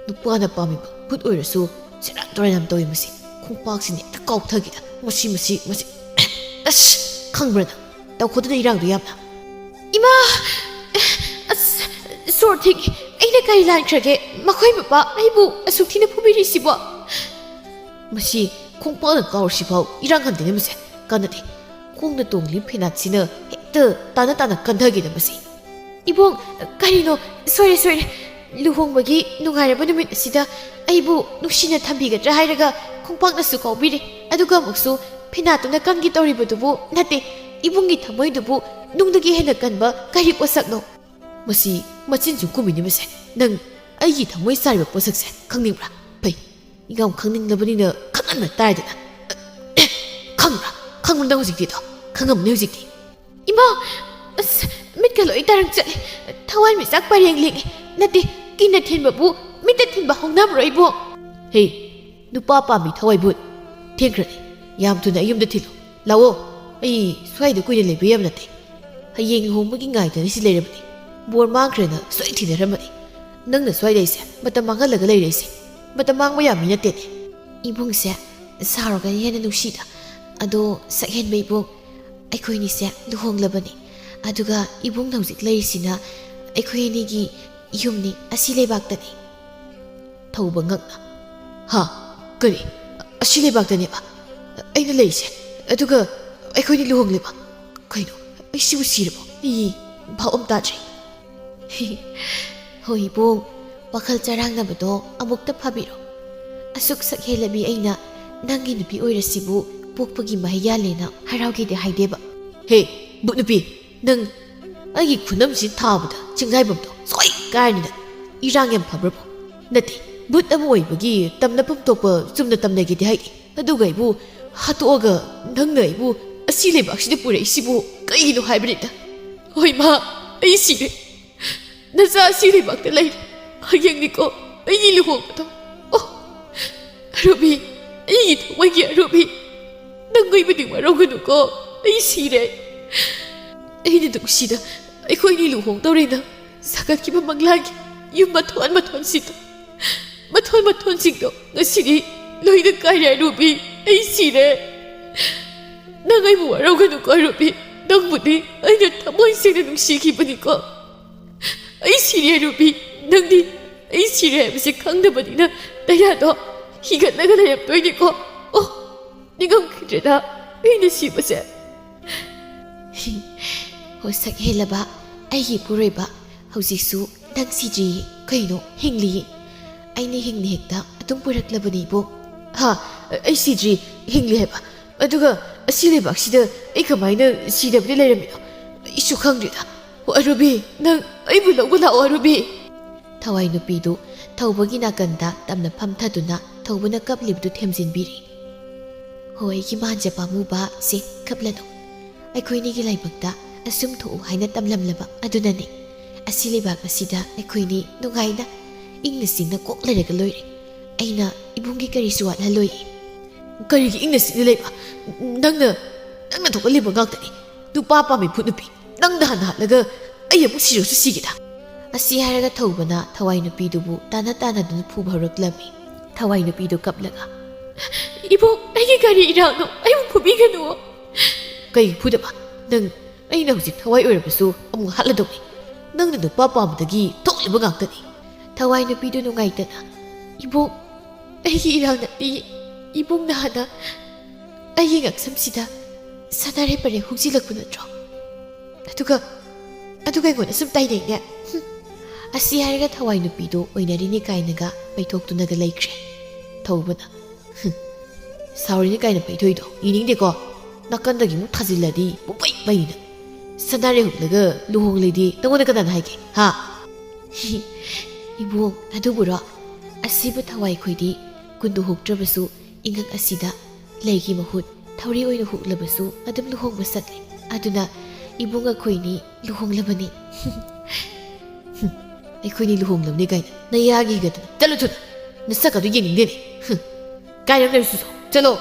ꯅꯨꯄꯥꯅ ꯄꯥꯝꯃꯤꯕ ꯕꯨꯠ ꯑꯣꯏꯔꯁꯨ ꯁꯦꯔꯥꯟ ꯇꯨꯔꯥꯟ ꯌꯥꯝ ꯇꯧꯏ ꯃꯁꯤ꯫ ꯈꯣꯡꯄꯥꯛꯁꯤꯅ ꯍꯦꯛꯇ ꯀꯥꯎꯊꯒꯦꯗ꯫ ꯃꯁꯤ, ꯃꯁꯤ, ꯃꯁꯤ꯫ ꯑꯁ! ꯈꯪꯕ꯭ꯔꯥ ꯅꯪ? ꯇꯧꯈꯣꯗꯅ ꯏꯔꯥꯡꯗꯣ ꯌꯥꯝꯅ꯫ ꯏꯃꯥ! ꯑꯁ! ꯁꯣꯔ ꯊꯤꯡꯉꯤ꯫ ꯑꯩꯅ ꯀꯔꯤ ꯂꯥꯟꯈ꯭ꯔꯒꯦ? ꯃꯈꯣꯏ ꯃꯄꯥ ꯑꯩꯕꯨ ꯑꯁꯨꯛ ꯊꯤꯅ ꯐꯨꯕꯤꯔꯤꯁꯤꯕꯣ? ꯃꯁꯤ ꯈꯣꯡꯄꯥꯛꯅ ꯀꯥꯎꯔꯤꯁꯤꯐꯥꯎ ꯏꯔꯥꯡ ꯍꯟꯗꯦꯅꯦ ꯃꯁꯦ꯫ ꯀꯥꯟꯅꯗꯦ꯫ ꯈꯣꯡꯅ ꯇꯣꯡꯂꯤ ꯐꯦꯅꯥꯠꯁꯤꯅ ꯍꯦꯛꯇ ꯇꯥꯅ ꯇꯥꯅ ꯀꯟꯊꯒꯦꯗ ꯃꯁꯤ꯫ ꯏꯕꯨꯡ, ꯀꯔꯤꯅꯣ? ꯁꯣꯏꯔꯦ, ꯁꯣꯏꯔꯦ꯫ ꯂꯨꯍꯣꯡꯕꯒꯤ ꯅꯨꯡꯉꯥꯏꯔꯕ ꯅꯨꯃꯤꯠ ꯑꯁꯤꯗ ꯑꯩꯕꯨ ꯅꯨꯡꯁꯤꯅ ꯊꯝꯕꯤꯒꯗ꯭ꯔꯥ ꯍꯥꯏꯔꯒ ꯈꯣꯡꯄꯥꯛꯅꯁꯨ ꯀꯥꯎꯕꯤꯔꯦ꯫ ꯑꯗꯨꯒ ꯑꯃꯨꯛꯁꯨ ꯐꯦꯅꯥꯠꯇꯨꯅ ꯀꯟꯒꯦ ꯇꯧꯔꯤꯕꯗꯨꯕꯨ ꯅꯠꯇꯦ, ꯏꯕꯨꯡꯒꯤ ꯊꯃꯣꯏꯗꯨꯕꯨ ꯅꯨꯡꯗꯒꯤ ꯍꯦꯟꯅ ꯀꯟꯕ ꯀꯔꯤ ꯄꯣꯠꯁꯛꯅꯣ? ꯃꯁꯤ ꯃꯆꯤꯟꯁꯨ ꯈꯨꯝꯃꯤꯅꯦ ꯃꯁꯦ꯫ ꯅꯪ ꯑꯩꯒꯤ ꯊꯃꯣꯏ ꯆꯥꯔꯤꯕ ꯄꯣꯠꯁꯛꯁꯦ ꯈꯪꯅꯤꯡꯕ꯭ꯔꯥ? ꯐꯩ, ꯌꯥꯝ ꯈꯪꯅꯤꯡꯂꯕꯅꯤꯅ ꯈꯪꯍꯟꯕ ꯇꯥꯔꯦꯗꯅ꯫ ꯈꯪꯕ꯭ꯔꯥ? ꯈꯪꯕ꯭ꯔꯥ ꯅꯪ ꯍꯧꯖꯤꯛꯇꯤ ꯑꯗꯣ? ꯈꯪꯉꯝꯅꯤ ꯍꯧꯖꯤꯛꯇꯤ꯫ ꯏꯃꯥ! ꯑꯁ, ꯃꯤꯠꯀ ꯂꯣꯏ ꯇꯥꯔꯪ ꯆꯠꯂꯦ꯫ ꯊꯋꯥꯟꯃꯤꯆꯥꯛ ꯄꯔꯦꯡ ꯂꯦꯡꯉꯦ꯫ ꯅꯠꯇꯦ, ꯀꯤꯟꯅ ꯊꯤꯟꯕꯕꯨ ꯃꯤꯠꯇ ꯊꯤꯟꯕ ꯍꯧꯅꯕ꯭ꯔꯣ ꯏꯕꯣ? ꯍꯦ, ꯅꯨꯄꯥ ꯄꯥꯝꯃꯤ ꯊꯋꯥꯏ ꯕꯨꯠ꯫ ꯊꯦꯡꯈ꯭ꯔꯅꯤ꯫ ꯌꯥꯝ ꯊꯨꯅ ꯑꯩ ꯌꯨꯝꯗ ꯊꯤꯜꯂꯨ꯫ ꯂꯥꯛꯑꯣ꯫ ꯑꯩ ꯁ꯭ꯋꯥꯏꯗ ꯀꯨꯏꯅ ꯂꯩꯕ ꯌꯥꯕ ꯅꯠꯇꯦ꯫ ꯍꯌꯦꯡ ꯂꯨꯍꯣꯡꯕꯒꯤ ꯉꯥꯏꯗꯅ ꯁꯤ ꯂꯩꯔꯕꯅꯤ꯫ ꯕꯣꯔ ꯃꯥꯡꯈ꯭ꯔꯦꯅ ꯁꯣꯏ ꯊꯤꯅꯔꯝꯃꯅꯤ꯫ ꯅꯪꯅ ꯁ꯭ꯋꯥꯏꯗ ꯑꯩꯁꯦ ꯃꯇꯝ ꯃꯥꯡꯍꯜꯂꯒ ꯂꯩꯔꯛꯏꯁꯦ꯫ ꯃꯇꯝ ꯃꯥꯡꯕ ꯌꯥꯕ ꯃꯤ ꯅꯠꯇꯦꯅꯦ꯫ ꯏꯕꯨꯡꯁꯦ ꯁꯥꯎꯔꯒꯅ ꯍꯦꯟꯅ ꯅꯨꯡꯁꯤꯗ꯫ ꯑꯗꯣ ꯁꯛꯍꯦꯟꯕ ꯏꯕꯨꯡ, ꯑꯩꯈꯣꯏꯅꯤꯁꯦ ꯂꯨꯍꯣꯡꯂꯕꯅꯤ꯫ ꯑꯗꯨꯒ ꯏꯕꯨꯡꯅ ꯍꯧꯖꯤꯛ ꯂꯩꯔꯤꯁꯤꯅ ꯑꯩꯈꯣꯏ ꯑꯅꯤꯒꯤ ꯌꯨꯝꯅꯤ, ꯑꯁꯤ ꯂꯩꯕꯥꯛꯇꯅꯤ꯫ ꯊꯧꯕ ꯉꯛꯅ, "ꯍꯥ? ꯀꯔꯤ? ꯑꯁꯤ ꯂꯩꯕꯥꯛꯇꯅꯦꯕ ꯑꯩꯅ ꯂꯩꯔꯤꯁꯦ? ꯑꯗꯨꯒ ꯑꯩꯈꯣꯏꯅꯤ ꯂꯨꯍꯣꯡꯂꯤꯕ? ꯀꯩꯅꯣ? ꯑꯩ ꯁꯤꯕꯨ ꯁꯤꯔꯕꯣ? ꯑꯩ ꯚꯥꯞ ꯑꯃ ꯇꯥꯗ꯭ꯔꯦ꯫" "ꯍꯣꯏ ꯏꯕꯨꯡ, ꯋꯥꯈꯜ ꯆꯔꯥꯡꯅꯕꯗꯣ ꯑꯃꯨꯛꯇ ꯐꯥꯕꯤꯔꯣ꯫ ꯑꯁꯨꯛ ꯁꯛ ꯍꯦꯜꯂꯕꯤ ꯑꯩꯅ ꯅꯪꯒꯤ ꯅꯨꯄꯤ ꯑꯣꯏꯔꯁꯤꯕꯨ ꯄꯣꯛꯄꯒꯤ ꯃꯍꯩ ꯌꯥꯜꯂꯦꯅ ꯍꯔꯥꯎꯒꯦꯗꯤ ꯍꯥꯏꯗꯦꯕ꯫" "ꯍꯦ, ꯕꯨꯠ ꯅꯨꯄꯤ, ꯅꯪ ꯑꯩꯒꯤ ꯈꯨꯅꯝꯁꯤ ꯊꯥꯕꯗ ꯆꯤꯡꯒꯥꯏꯐꯝꯗꯣ ꯁꯣꯏ ꯀꯥꯏꯔꯅꯤꯗ꯫ ꯏꯔꯥꯡ ꯌꯥꯝ ꯐꯕ꯭ꯔꯕꯣ? ꯅꯠꯇꯦ, ꯕꯨꯠ ꯑꯃ ꯑꯣꯏꯕꯒꯤ ꯇꯝꯅꯐꯝ ꯊꯣꯛꯄ ꯆꯨꯝꯅ ꯇꯝꯅꯒꯦꯗꯤ ꯍꯥꯏꯗꯦ꯫ ꯑꯗꯨꯒ ꯑꯩꯕꯨ ꯍꯥꯠꯇꯣꯛꯑꯒ ꯅꯪꯅ ꯑꯩꯕꯨ ꯑꯁꯤ ꯂꯩꯕꯥꯛꯁꯤꯗ ꯄꯨꯔꯛꯏꯁꯤꯕꯨ ꯀꯩꯒꯤꯅꯣ ꯍꯥꯏꯕꯅꯤꯗ꯫ ꯍꯣꯏ ꯃꯥ, ꯑꯩ ꯁꯤꯔꯦ꯫ ꯅꯆꯥ ꯑꯁꯤ ꯂꯩꯕꯥꯛꯇ ꯂꯩꯔꯦ꯫ ꯍꯌꯦꯡꯅꯤꯀꯣ ꯑꯩꯒꯤ ꯂꯨꯍꯣꯡꯕꯗꯣ꯫ ꯑꯣ, ꯑꯔꯨꯕꯤ, ꯑꯩꯒꯤ ꯊꯃꯣꯏꯒꯤ ꯑꯔꯨꯕꯤ, ꯅꯪ ꯑꯩꯕꯨꯗꯤ ꯋꯥꯔꯧꯒꯅꯨꯀꯣ꯫ ꯑꯩ ꯁꯤꯔꯦ꯫ ꯑꯩꯅ ꯅꯨꯡꯁꯤꯗ ꯑꯩꯈꯣꯏꯅꯤ ꯂꯨꯍꯣꯡꯗꯧꯔꯦꯅ ꯁꯥꯒꯠꯈꯤꯕ ꯃꯪꯂꯥꯟꯒꯤ ꯌꯨꯝ ꯃꯊꯣꯟ ꯃꯊꯣꯟꯁꯤꯗ, ꯃꯊꯣꯟ ꯃꯊꯣꯟꯁꯤꯡꯗꯣ ꯉꯁꯤꯗꯤ ꯂꯣꯏꯅ ꯀꯥꯏꯔꯦ ꯑꯔꯨꯕꯤ꯫ ꯑꯩ ꯁꯤꯔꯦ꯫ ꯅꯪ ꯑꯩꯕꯨ ꯋꯥꯔꯧꯒꯅꯨꯀꯣ ꯑꯔꯨꯕꯤ꯫ ꯅꯪꯕꯨꯗꯤ ꯑꯩꯅ ꯊꯃꯣꯏ ꯁꯦꯡꯅ ꯅꯨꯡꯁꯤꯈꯤꯕꯅꯤꯀꯣ꯫ ꯑꯩ ꯁꯤꯔꯦ ꯑꯔꯨꯕꯤ꯫ ꯅꯪꯗꯤ ꯑꯩ ꯁꯤꯔꯦ ꯍꯥꯏꯕꯁꯦ ꯈꯪꯗꯕꯅꯤꯅ ꯅꯌꯥꯗꯣ ꯍꯤꯒꯠꯂꯒ ꯂꯩꯔꯝꯗꯣꯏꯅꯤꯀꯣ꯫ ꯑꯣ, ꯅꯤꯡꯉꯝꯈꯤꯗ꯭ꯔꯦꯗ ꯑꯩꯅ ꯁꯤꯕꯁꯦ꯫ ꯍꯣ, ꯁꯛ ꯍꯦꯜꯂꯕ ꯑꯩꯒꯤ ꯏꯄꯨꯔꯣꯏꯕ, ꯍꯧꯖꯤꯛꯁꯨ ꯅꯪ ꯁꯤꯗ꯭ꯔꯤꯌꯦ꯫ ꯀꯩꯅꯣ, ꯍꯤꯡꯂꯤꯌꯦ꯫ ꯑꯩꯅ ꯍꯤꯡꯅ ꯍꯦꯛꯇ ꯑꯗꯨꯝ ꯄꯨꯔꯛꯂꯕꯅꯤ ꯏꯕꯣꯛ꯫ ꯍꯥ? ꯑꯩ ꯁꯤꯗ꯭ꯔꯤ, ꯍꯤꯡꯂꯤ ꯍꯥꯏꯕ꯫ ꯑꯗꯨꯒ ꯑꯁꯤ ꯂꯩꯕꯥꯛꯁꯤꯗ ꯑꯩ ꯀꯃꯥꯏꯅ ꯁꯤꯗꯕꯤꯗ ꯂꯩꯔꯝꯃꯤꯅꯣ? ꯑꯩꯁꯨ ꯈꯪꯗ꯭ꯔꯦꯗ꯫ ꯑꯣ, ꯑꯔꯨꯕꯤ, ꯅꯪ ꯑꯩꯕꯨ ꯂꯧꯕ ꯂꯥꯛꯑꯣ, ꯑꯔꯨꯕꯤ꯫ ꯊꯋꯥꯏ ꯅꯨꯄꯤꯗꯨ ꯊꯧꯕꯒꯤ ꯅꯥꯀꯟꯗ ꯇꯝꯅ ꯐꯝꯊꯗꯨꯅ ꯊꯧꯕꯅ ꯀꯞꯂꯤꯕꯗꯨ ꯊꯦꯝꯖꯤꯟꯕꯤꯔꯤ꯫ ꯍꯣ, ꯑꯩꯒꯤ ꯃꯥꯟꯖ ꯄꯥꯝꯃꯨꯕ, ꯁꯦ, ꯀꯞꯂꯅꯨ꯫ ꯑꯩꯈꯣꯏꯅꯤꯒꯤ ꯂꯥꯏꯕꯛꯇ ꯑꯁꯨꯝ ꯊꯣꯛꯎ ꯍꯥꯏꯅ ꯇꯝꯂꯝꯂꯕ ꯑꯗꯨꯅꯅꯦ꯫ ꯑꯁꯤ ꯂꯩꯕꯥꯛ ꯑꯁꯤꯗ ꯑꯩꯈꯣꯏꯅꯤ ꯅꯨꯡꯉꯥꯏꯅ ꯏꯪꯅ ꯆꯤꯛꯅ ꯀꯣꯛ ꯂꯩꯔꯒ ꯂꯣꯏꯔꯦ꯫ ꯑꯩꯅ ꯏꯕꯨꯡꯒꯤ ꯀꯔꯤꯁꯨ ꯋꯥꯠꯍꯜꯂꯣꯏ꯫ ꯀꯔꯤꯒꯤ ꯏꯪꯅ ꯆꯤꯛꯅ ꯂꯩꯕ? ꯅꯪꯅ, ꯅꯪꯅ ꯊꯣꯛꯍꯜꯂꯤꯕ ꯉꯥꯛꯇꯅꯤ꯫ ꯅꯨꯄꯥ ꯄꯥꯝꯃꯤ ꯐꯨꯠ ꯅꯨꯄꯤ꯫ ꯅꯪꯗ ꯍꯥꯟꯅ ꯍꯥꯠꯂꯒ ꯑꯩ ꯑꯃꯨꯛ ꯁꯤꯔꯁꯨ ꯁꯤꯒꯦꯗ꯫ ꯑꯁꯤ ꯍꯥꯏꯔꯒ ꯊꯧꯕꯅ ꯊꯋꯥꯏ ꯅꯨꯄꯤꯗꯨꯕꯨ ꯇꯥꯟꯅ ꯇꯥꯟꯅꯗꯨꯅ ꯐꯨꯕ ꯍꯧꯔꯛꯂꯝꯃꯤ꯫ ꯊꯋꯥꯏ ꯅꯨꯄꯤꯗꯨ ꯀꯞꯂꯒ, "ꯏꯕꯣꯛ, ꯑꯩꯒꯤ ꯀꯔꯤ ꯏꯔꯥꯡꯅꯣ? ꯑꯩꯕꯨ ꯐꯨꯕꯤꯒꯅꯨ!" "ꯀꯩ ꯐꯨꯗꯕ? ꯅꯪ, ꯑꯩꯅ ꯍꯧꯖꯤꯛ ꯊꯋꯥꯏ ꯑꯣꯏꯔꯕꯁꯨ ꯑꯃꯨꯛ ꯍꯥꯠꯂꯗꯧꯅꯤ꯫ ꯅꯪꯅ ꯅꯨꯄꯥ ꯄꯥꯝꯕꯗꯒꯤ ꯊꯣꯛꯂꯤꯕ ꯉꯥꯛꯇꯅꯤ꯫" ꯊꯋꯥꯏ ꯅꯨꯄꯤꯗꯨ ꯅꯨꯡꯉꯥꯏꯇꯅ, "ꯏꯕꯣꯛ, ꯑꯩꯒꯤ ꯏꯔꯥꯡ ꯅꯠꯇꯦ꯫ ꯏꯕꯣꯛꯅ ꯍꯥꯟꯅ ꯑꯩꯒꯤ ꯉꯛꯁꯝꯁꯤꯗ ꯁꯅꯥꯔꯦ ꯄꯔꯦ ꯍꯨꯛꯆꯤꯜꯂꯛꯄ ꯅꯠꯇ꯭ꯔꯣ? ꯑꯗꯨꯒ, ꯑꯗꯨꯒ ꯑꯩꯉꯣꯟꯗ ꯁꯨꯝ ꯇꯥꯏꯅꯩꯅꯦ꯫" ꯍꯨꯝ꯫ ꯑꯁꯤ ꯍꯥꯏꯔꯒ ꯊꯋꯥꯏ ꯅꯨꯄꯤꯗꯣ ꯑꯣꯏꯅꯔꯤꯅꯤ ꯀꯥꯏꯅꯒ ꯄꯩꯊꯣꯛꯇꯨꯅꯒ ꯂꯩꯈ꯭ꯔꯦ꯫ ꯊꯧꯕꯅ, "ꯍꯨꯝ, ꯁꯥꯎꯔꯤꯅꯤ ꯀꯥꯏꯅ ꯄꯩꯊꯣꯏꯗꯣ ꯌꯦꯡꯅꯤꯡꯗꯦꯀꯣ꯫ ꯅꯥꯀꯟꯗꯒꯤ ꯑꯃꯨꯛ ꯊꯥꯖꯤꯜꯂꯗꯤ ꯄꯨꯡꯄꯩ ꯄꯩꯅ꯫ ꯁꯅꯥꯔꯦ ꯍꯨꯛꯂꯒ ꯂꯨꯍꯣꯡꯂꯦꯗꯤ ꯅꯉꯣꯟꯗ ꯀꯅꯥꯅ ꯍꯥꯏꯒꯦ, ꯍꯥ?" ꯏꯕꯨꯡ, ꯑꯗꯨꯕꯨꯔꯣ? ꯑꯁꯤꯕ ꯊꯋꯥꯏ ꯈꯣꯏꯗꯤ ꯀꯨꯟꯗꯨ ꯍꯨꯛꯇ꯭ꯔꯕꯁꯨ ꯏꯉꯛ ꯑꯁꯤꯗ ꯂꯩꯒꯤ ꯃꯍꯨꯠ ꯊꯧꯔꯤ ꯑꯣꯏꯅ ꯍꯨꯛꯂꯕꯁꯨ ꯑꯗꯨꯝ ꯂꯨꯍꯣꯡꯕ ꯆꯠꯂꯦ꯫ ꯑꯗꯨꯅ ꯏꯕꯨꯡ ꯑꯩꯈꯣꯏꯅꯤ ꯂꯨꯍꯣꯡꯂꯕꯅꯤ꯫ ꯍꯨꯝ, ꯑꯩꯈꯣꯏꯅꯤ ꯂꯨꯍꯣꯡꯂꯕꯅꯤ ꯀꯥꯏꯅ ꯅꯌꯥꯒꯤ ꯍꯤꯒꯗꯅ꯫ ꯆꯠꯂꯨ ꯊꯨꯅ꯫ ꯅꯁꯛ ꯑꯗꯨ ꯌꯦꯡꯅꯤꯡꯗꯦꯅꯦ꯫ ꯍꯨꯝ꯫ ꯀꯥꯏꯔꯝ ꯂꯩꯔꯨꯁꯨ ꯆꯠꯂꯣ꯫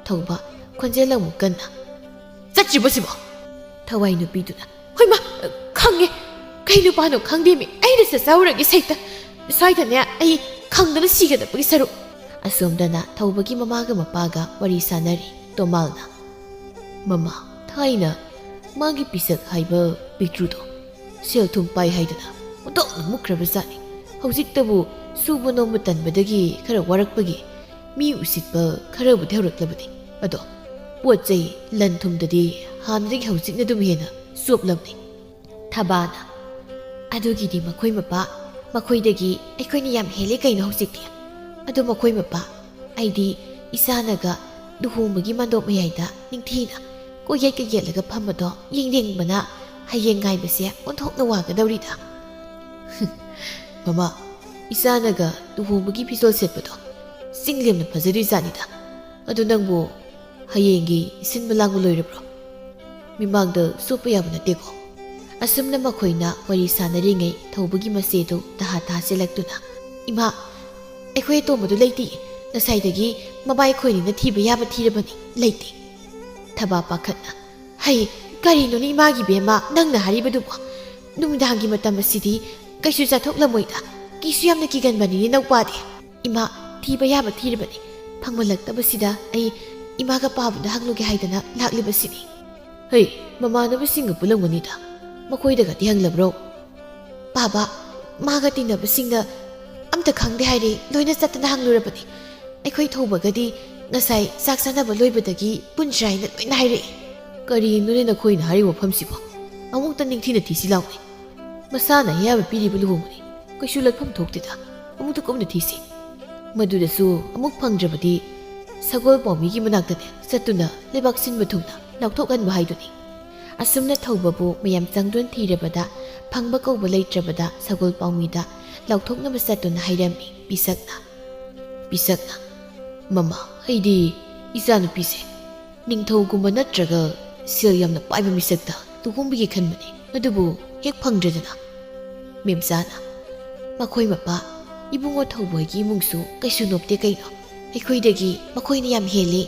ꯊꯧꯕ, ꯈꯣꯟꯖꯦꯜ ꯑꯃꯨꯛ ꯀꯟꯅ꯫ ꯆꯠꯇ꯭ꯔꯤꯕꯣ ꯁꯤꯕꯣ? ꯊꯋꯥꯏ ꯅꯨꯄꯤꯗꯨꯅ꯫ ꯍꯣꯏꯃ, ꯈꯪꯉꯦ꯫ ꯀꯩ ꯅꯨꯄꯥꯅꯣ ꯈꯪꯗꯦꯃꯤ꯫ ꯑꯩꯅ ꯆꯠꯆꯍꯧꯔꯒꯦ ꯁꯩꯇ꯫ ꯁ꯭ꯋꯥꯏꯗꯅꯦ ꯑꯩ ꯈꯪꯗꯅ ꯁꯤꯒꯗꯕꯒꯤ ꯁꯔꯨꯛ꯫ ꯑꯁꯣꯝꯗꯅ ꯊꯧꯕꯒꯤ ꯃꯃꯥꯒ ꯃꯄꯥꯒ ꯋꯥꯔꯤ ꯁꯥꯟꯅꯔꯤ꯫ ꯇꯣꯃꯥꯜꯅ꯫ ꯃꯃꯥ, ꯊꯥꯏꯅ ꯃꯥꯒꯤ ꯄꯤꯁꯛ ꯍꯥꯏꯕ ꯄꯤꯛꯇ꯭ꯔꯨꯗꯣ ꯁꯦꯜ ꯊꯨꯝ ꯄꯥꯏ ꯍꯥꯏꯗꯅ ꯑꯣꯟꯊꯣꯛꯅ ꯃꯨꯛꯈ꯭ꯔꯕ ꯖꯥꯠꯅꯤ꯫ ꯍꯧꯖꯤꯛꯇꯕꯨ ꯁꯨꯕ ꯅꯣꯝꯕ ꯇꯟꯕꯗꯒꯤ ꯈꯔ ꯋꯥꯔꯛꯄꯒꯤ ꯃꯤ ꯎꯁꯤꯠꯄ ꯈꯔꯕꯨꯗꯤ ꯍꯧꯔꯛꯂꯕꯅꯤ꯫ ꯑꯗꯣ ꯄꯣꯠ ꯆꯩ ꯂꯟ ꯊꯨꯝꯗꯗꯤ ꯍꯥꯟꯅꯗꯒꯤ ꯍꯧꯖꯤꯛꯅ ꯑꯗꯨꯝ ꯍꯦꯟꯅ ꯆꯣꯞꯂꯕꯅꯤ꯫ ꯊꯕꯥꯅ꯫ ꯑꯗꯨꯒꯤꯗꯤ ꯃꯈꯣꯏ ꯃꯄꯥ, ꯃꯈꯣꯏꯗꯒꯤ ꯑꯩꯈꯣꯏꯅ ꯌꯥꯝ ꯍꯦꯜꯂꯦ ꯀꯩꯅꯣ ꯍꯧꯖꯤꯛꯇꯤ꯫ ꯑꯗꯣ ꯃꯈꯣꯏ ꯃꯄꯥ, ꯑꯩꯗꯤ ꯏꯆꯥꯅꯒ ꯂꯨꯍꯣꯡꯕꯒꯤ ꯃꯥꯟꯗꯣꯞ ꯃꯌꯥꯏꯗ ꯅꯤꯡꯊꯤꯅ ꯀꯣꯏꯌꯦꯠꯀ ꯌꯦꯠꯂꯒ ꯐꯝꯕꯗꯣ ꯌꯦꯡꯅꯤꯡꯕꯅ ꯍꯌꯦꯡ ꯉꯥꯏꯕꯁꯦ ꯑꯣꯟꯊꯣꯛꯅ ꯋꯥꯒꯗꯧꯔꯤꯗ꯫ ꯃꯃꯥ, ꯏꯆꯥꯅꯒ ꯂꯨꯍꯣꯡꯕꯒꯤ ꯐꯤꯖꯣꯜ ꯁꯦꯠꯄꯗꯣ ꯆꯤꯡꯂꯦꯝꯅ ꯐꯖꯗꯣꯏꯖꯥꯠꯅꯤꯗ꯫ ꯑꯗꯨ ꯅꯪꯕꯨ ꯍꯌꯦꯡꯒꯤ ꯁꯤꯟꯕ ꯂꯥꯡꯕ ꯂꯣꯏꯔꯕ꯭ꯔꯣ? ꯃꯤꯃꯥꯡꯗ ꯆꯣꯞꯄ ꯌꯥꯕ ꯅꯠꯇꯦꯀꯣ꯫ ꯑꯁꯨꯝꯅ ꯃꯈꯣꯏꯅ ꯋꯥꯔꯤ ꯁꯥꯟꯅꯔꯤꯉꯩ ꯊꯧꯕꯒꯤ ꯃꯆꯦꯗꯨ ꯇꯍꯥ ꯇꯍꯥ ꯆꯦꯜꯂꯛꯇꯨꯅ, "ꯏꯃꯥ, ꯑꯩꯈꯣꯏ ꯑꯇꯣꯝꯕꯗꯨ ꯂꯩꯇꯦ꯫ ꯉꯁꯥꯏꯗꯒꯤ ꯃꯕꯥꯏ ꯑꯩꯈꯣꯏꯅꯤꯅ ꯊꯤꯕ ꯌꯥꯕ ꯊꯤꯔꯕꯅꯤ, ꯂꯩꯇꯦ꯫" ꯊꯕꯥ ꯄꯥꯈꯠꯅ, "ꯍꯩ, ꯀꯔꯤꯅꯣꯅꯦ ꯏꯃꯥꯒꯤ ꯕꯦꯝꯃ ꯅꯪꯅ ꯍꯥꯏꯔꯤꯕꯗꯨꯕꯣ? ꯅꯨꯃꯤꯗꯥꯡꯒꯤ ꯃꯇꯝ ꯑꯁꯤꯗꯤ ꯀꯩꯁꯨ ꯆꯠꯊꯣꯛꯂꯝꯃꯣꯏꯗ꯫ ꯀꯤꯁꯨ ꯌꯥꯝꯅ ꯀꯤꯒꯟꯕꯅꯤꯅꯦ ꯅꯧꯄꯥꯗꯤ꯫ ꯏꯃꯥ, ꯊꯤꯕ ꯌꯥꯕ ꯊꯤꯔꯕꯅꯤ꯫ ꯐꯪꯃꯜꯂꯛꯇꯕꯁꯤꯗ ꯑꯩ ꯏꯃꯥꯒ ꯄꯥꯕꯗ ꯍꯪꯂꯨꯒꯦ ꯍꯥꯏꯗꯅ ꯂꯥꯛꯂꯤꯕꯁꯤꯅꯤ꯫" "ꯍꯩ, ꯃꯃꯥꯟꯅꯕꯁꯤꯡꯒ ꯄꯨꯜꯂꯝꯒꯅꯤꯗ꯫ ꯃꯈꯣꯏꯗꯒꯗꯤ ꯍꯪꯂꯕ꯭ꯔꯣ?" "ꯄꯥꯕ, ꯃꯥꯒ ꯇꯤꯟꯅꯕꯁꯤꯡꯅ ꯑꯝꯇ ꯈꯪꯗꯦ ꯍꯥꯏꯔꯦ, ꯂꯣꯏꯅ ꯆꯠꯇꯅ ꯍꯪꯂꯨꯔꯕꯅꯤ꯫ ꯑꯩꯈꯣꯏ ꯊꯧꯕꯒꯗꯤ ꯉꯁꯥꯏ ꯆꯥꯛ ꯆꯥꯅꯕ ꯂꯣꯏꯕꯗꯒꯤ ꯄꯨꯟꯁꯤꯔꯥ ꯍꯥꯏꯅ ꯂꯣꯏꯅ ꯍꯥꯏꯔꯛꯏ꯫" "ꯀꯔꯤꯅꯣꯅꯦ ꯅꯈꯣꯏꯅ ꯍꯥꯏꯔꯤꯕ ꯋꯥꯐꯝꯁꯤꯕꯣ? ꯑꯃꯨꯛꯇ ꯅꯤꯡꯊꯤꯅ ꯊꯤꯁꯤ ꯂꯥꯎꯅꯦ꯫ ꯃꯁꯥꯅ ꯑꯌꯥꯕ ꯄꯤꯔꯤꯕ ꯂꯨꯍꯣꯡꯕꯅꯤ꯫ ꯀꯩꯁꯨ ꯂꯠꯐꯝ ꯊꯣꯛꯇꯦꯗ꯫ ꯑꯃꯨꯛꯇ ꯀꯨꯞꯅ ꯊꯤꯁꯤ꯫ ꯃꯗꯨꯗꯁꯨ ꯑꯃꯨꯛ ꯐꯪꯗ꯭ꯔꯕꯗꯤ ꯁꯒꯣꯜ ꯄꯥꯎꯃꯤꯒꯤ ꯃꯅꯥꯛꯇꯅꯦ ꯆꯠꯇꯨꯅ ꯂꯩꯕꯥꯛ ꯁꯤꯟꯕ ꯊꯨꯡꯅ ꯂꯥꯎꯊꯣꯛꯍꯟꯕ ꯍꯥꯏꯗꯨꯅꯤ꯫" ꯑꯁꯨꯝꯅ ꯊꯧꯕꯕꯨ ꯃꯌꯥꯝ ꯆꯪꯗꯨꯅ ꯊꯤꯔꯕꯗ ꯐꯪꯕ ꯀꯧꯕ ꯂꯩꯇ꯭ꯔꯕꯗ ꯁꯒꯣꯜ ꯄꯥꯎꯃꯤꯗ ꯂꯥꯎꯊꯣꯛꯅꯕ ꯆꯠꯇꯨꯅ ꯍꯥꯏꯔꯝꯃꯤ ꯄꯤꯁꯛꯅ꯫ ꯄꯤꯁꯛꯅ, "ꯃꯃꯥ, ꯑꯩꯗꯤ ꯏꯆꯥꯅꯨꯄꯤꯁꯦ ꯅꯤꯡꯊꯧꯒꯨꯝꯕ ꯅꯠꯇ꯭ꯔꯒ ꯁꯦꯜ ꯌꯥꯝꯅ ꯄꯥꯏꯕ ꯃꯤꯁꯛꯇ ꯂꯨꯍꯣꯡꯕꯤꯒꯦ ꯈꯟꯕꯅꯤ, ꯑꯗꯨꯕꯨ ꯍꯦꯛ ꯐꯪꯗ꯭ꯔꯦꯗꯅ꯫" ꯃꯦꯝꯆꯥꯅ, ꯃꯈꯣꯏ ꯃꯄꯥ, ꯏꯕꯨꯡꯉꯣ ꯊꯧꯕ ꯍꯣꯏꯒꯤ ꯏꯃꯨꯡꯁꯨ ꯀꯩꯁꯨ ꯅꯣꯞꯇꯦ ꯀꯩꯅꯣ꯫ ꯑꯩꯈꯣꯏꯗꯒꯤ ꯃꯈꯣꯏꯅ ꯌꯥꯝ ꯍꯦꯜꯂꯤ꯫